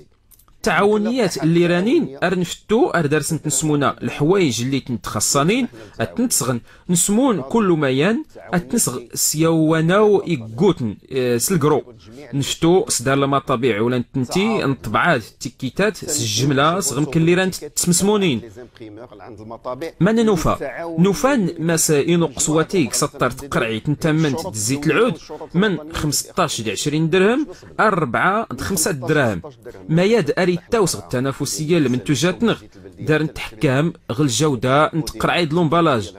التعاونيات اللي رانين أر نفتو أر درسنت نسمونا الحوايج اللي تنتخصنين، أتنتسغن نسمون كل ما ين، أتنسغ سيواناو إيقوتن، آه، سلقرو. نفتو صدار المطابع ولا نتنتي نطبعات تيكيتات سجملة صغم كل اللي رانت تسمسمونين. ما ننوفا؟ نوفان ماس إنو قصواتيك سطر تقرعي تنتمنت تزيت العود من خمسطاش ل عشرين درهم، أربعة د خمسة دراهم. ما ياد أريتاوس التنافسية لمنتوجاتنغ دار نتحكم غ الجودة نتقرعي د لومبالاج.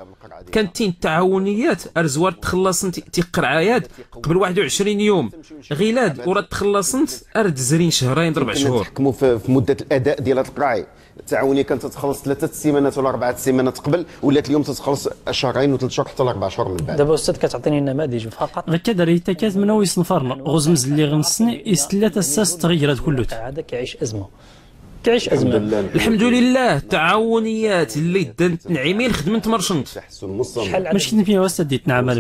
كانت تين التعاونيات أرزوار تخلصن تي-، تيقرعايات قبل واحد وعشرين يوم. غيلاد ورا تخلصن أرد زرين شهرين ضربع شهور. نتحكموا في، في مدة الأداء ديال هاد القرعي. التعاونية كانت تتخلص ثلاثة السيمانات ولا أربعة السيمانات قبل، ولات اليوم تتخلص شهرين وثلاث شهور حتى لأربع شهور من بعد. دابا أستاذ كتعطيني نماذج فقط. غير كداري تا كاز من هو يصنفرنا. غزمز اللي غنسني يستلا تساس تغير هاد كله. هذا كيعيش أزمة. كيعيش أزمة. الحمد لله، تعاونيات اللي دنت نعيمين خدمت مرشنت. شحال مش كنت فيها واسطة ديت نعم.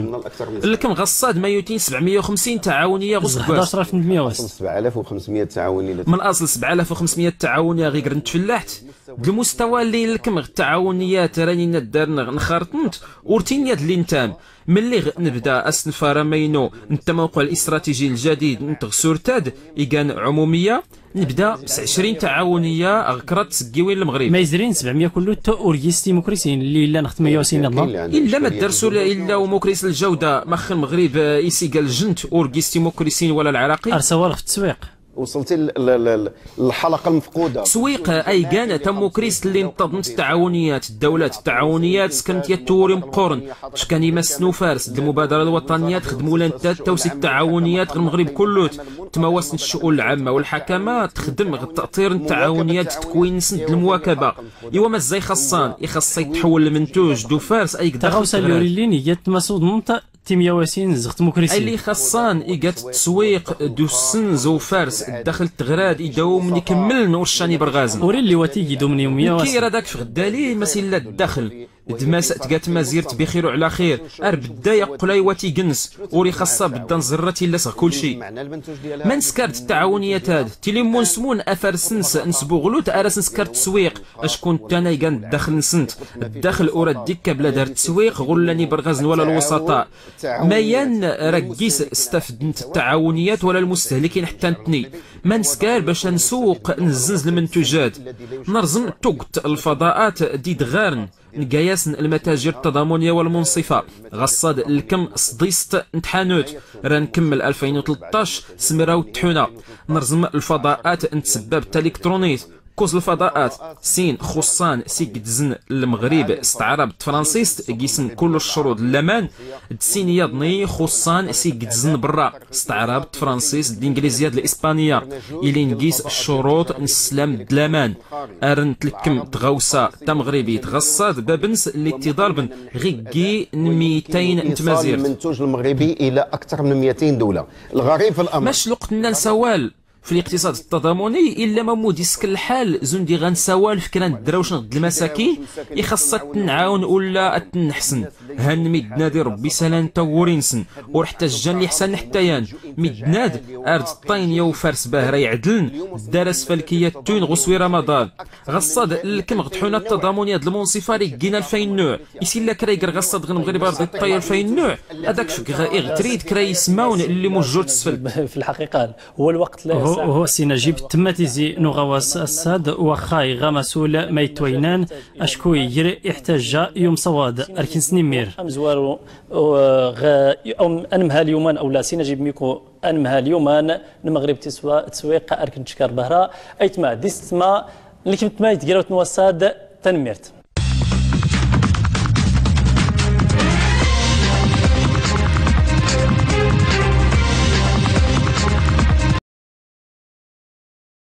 لكم غصاد ما يوتين سبعمية وخمسين تعاونية غصب. حداش ألف وخمسمية واسطة. سبعة آلاف وخمسمية تعاونية. من أصل سبعة آلاف وخمسمية تعاونية غير نتفلحت. د المستوى اللي لكم التعاونيات راني ندار نخرطنت ورتين يد اللي نتام. ملي غ-، نبدا أسنفارة مينو، نتا موقع الاستراتيجي الجديد، نتغسورتاد، إيقان عمومية، نبدا بس عشرين تعاونية، غكرات سقيوين المغرب. ما يزرين سبعمية كله تو أورجيس ديموكراسيين اللي إلا نخت مية وسين الله. إلا ما درسوا إلا، إلا وموكريس الجودة، مخ المغرب، آه، إيسيقال جنت أورجيس ديموكراسيين ولا العراقي. أرسوال في التسويق. وصلتي ل-، ل-، ل-، للحلقة المفقودة. تسويق أيقان تموكريس اللي انتظمت التعاونيات، الدولات التعاونيات سكنت يتوري مقورن. شكان يمسنو فارس، د المبادرة الوطنية تخدمو لانتاد توسي التعاونيات غ المغرب كلوت. تمواسن الشؤون العامة والحكامة تخدم غ التأطير التعاونيات تكوين سند المواكبة. إوا ما ازاي خاصان، يخص يتحول لمنتوج دو فارس أي قدر تغاوسا تغراد. اليوري ليني يتمسود منطقة تيمياواسين زغت مكرسين. اللي خاصان إيقات التسويق دوسن زو فارس الداخل تغراد يداوم نكمل نورشاني برغازن. وري اللي واتيجي دومني مياواسين. كي راداك في غدالي مسيلة الداخل. دماس تقات مزيرت بخير وعلى خير. أر بدا يقلاي واتي جنس. وري خاصة بدا نزرتي لسغ كل شيء. ما نسكرت التعاونيات هاد. تيلي مون سمون أفر سنس نسبو غلوت أرس نسكرت تسويق. أشكون تانا يقان الداخل نسنت. الداخل أورا الدكة بلا دار تسويق غلاني برغزن ولا الوسطاء. ما ين رقيس استفدنت التعاونيات ولا المستهلكين حتى نتني. ما نسكار باش نسوق نزنز المنتوجات. نرزم توقت الفضاءات دي دغارن. نقاياسن المتاجر التضامنية والمنصفة. غصاد الكم صديست نتحانوت. راه نكمل ألفين وتلتاش سمراو التحونة. نرزم الفضاءات نتسبب التلكترونيت. Kuz lfadaat sin xuṣṣan s-iggdẓn lmɣrib s-tɛrabt tfransist, gisn kull ccrud llaman. D-sin yaḍni xuṣṣan s-iggdẓn brra s-tɛrabt tfransist d-inglizyat d-lispanya. Ilin gis ccrud n-sslam d-llaman. Arn tlkm tɣawsa tamɣribit ɣaṣṣad babn-s lli t-iḍarb ɣ-iggi n-miytayn n-tmazirt. Lmntuj lmɣribi ila aktar min miytayn dawla. Lɣarib f-lmr. Mac lwqt-nna lsawal f-liqtiṣad ttaḍamuni illa ma mmud iskkn lḥal. Zund iɣ-ansawal f-kra n-ddrawcn ɣ-dd-lmasakin ixaṣṣ ad-tn-nɛawn ulla ad-tn-nḥsn. Hann middn ad-irbbi salan tawwuri-nsn ur ḥtajjan liḥsan ḥttayan. Middn ad-ard ṭṭayn yawfar s-bahra iɛdln. Ddar asfalki yattun ɣ-uswir amaḍal. Ɣaṣṣad lkm ɣ-tḥuna ttaḍamuni ad-lmunṣifa ri ggin alfay n-nuɛ. Is illa kra igr ɣaṣṣad ɣ-nmɣrib ard-iṭṭay alfay n-nuɛ. Ad-ak-fkɣ iɣ trid kra ismawn lli mujjur tsflt. F-lḥaqiqa. Huwa lwqt la yassaɛ. Huwa s-najib tmmat izi n-uɣawas assad waxxa iɣ-amasul ma ittwaynan. Acku igr iḥtajja i umṣawad. Ar kin-snimmir. Amzwaru ɣ-anmhal yuman awla s-najib miku anmhal yuman n-lmɣrib tiswa tswiq. Ar kin-tckar bahra aytma d-istma. Lkm tmayt grawt n-wassad. Tanmmirt.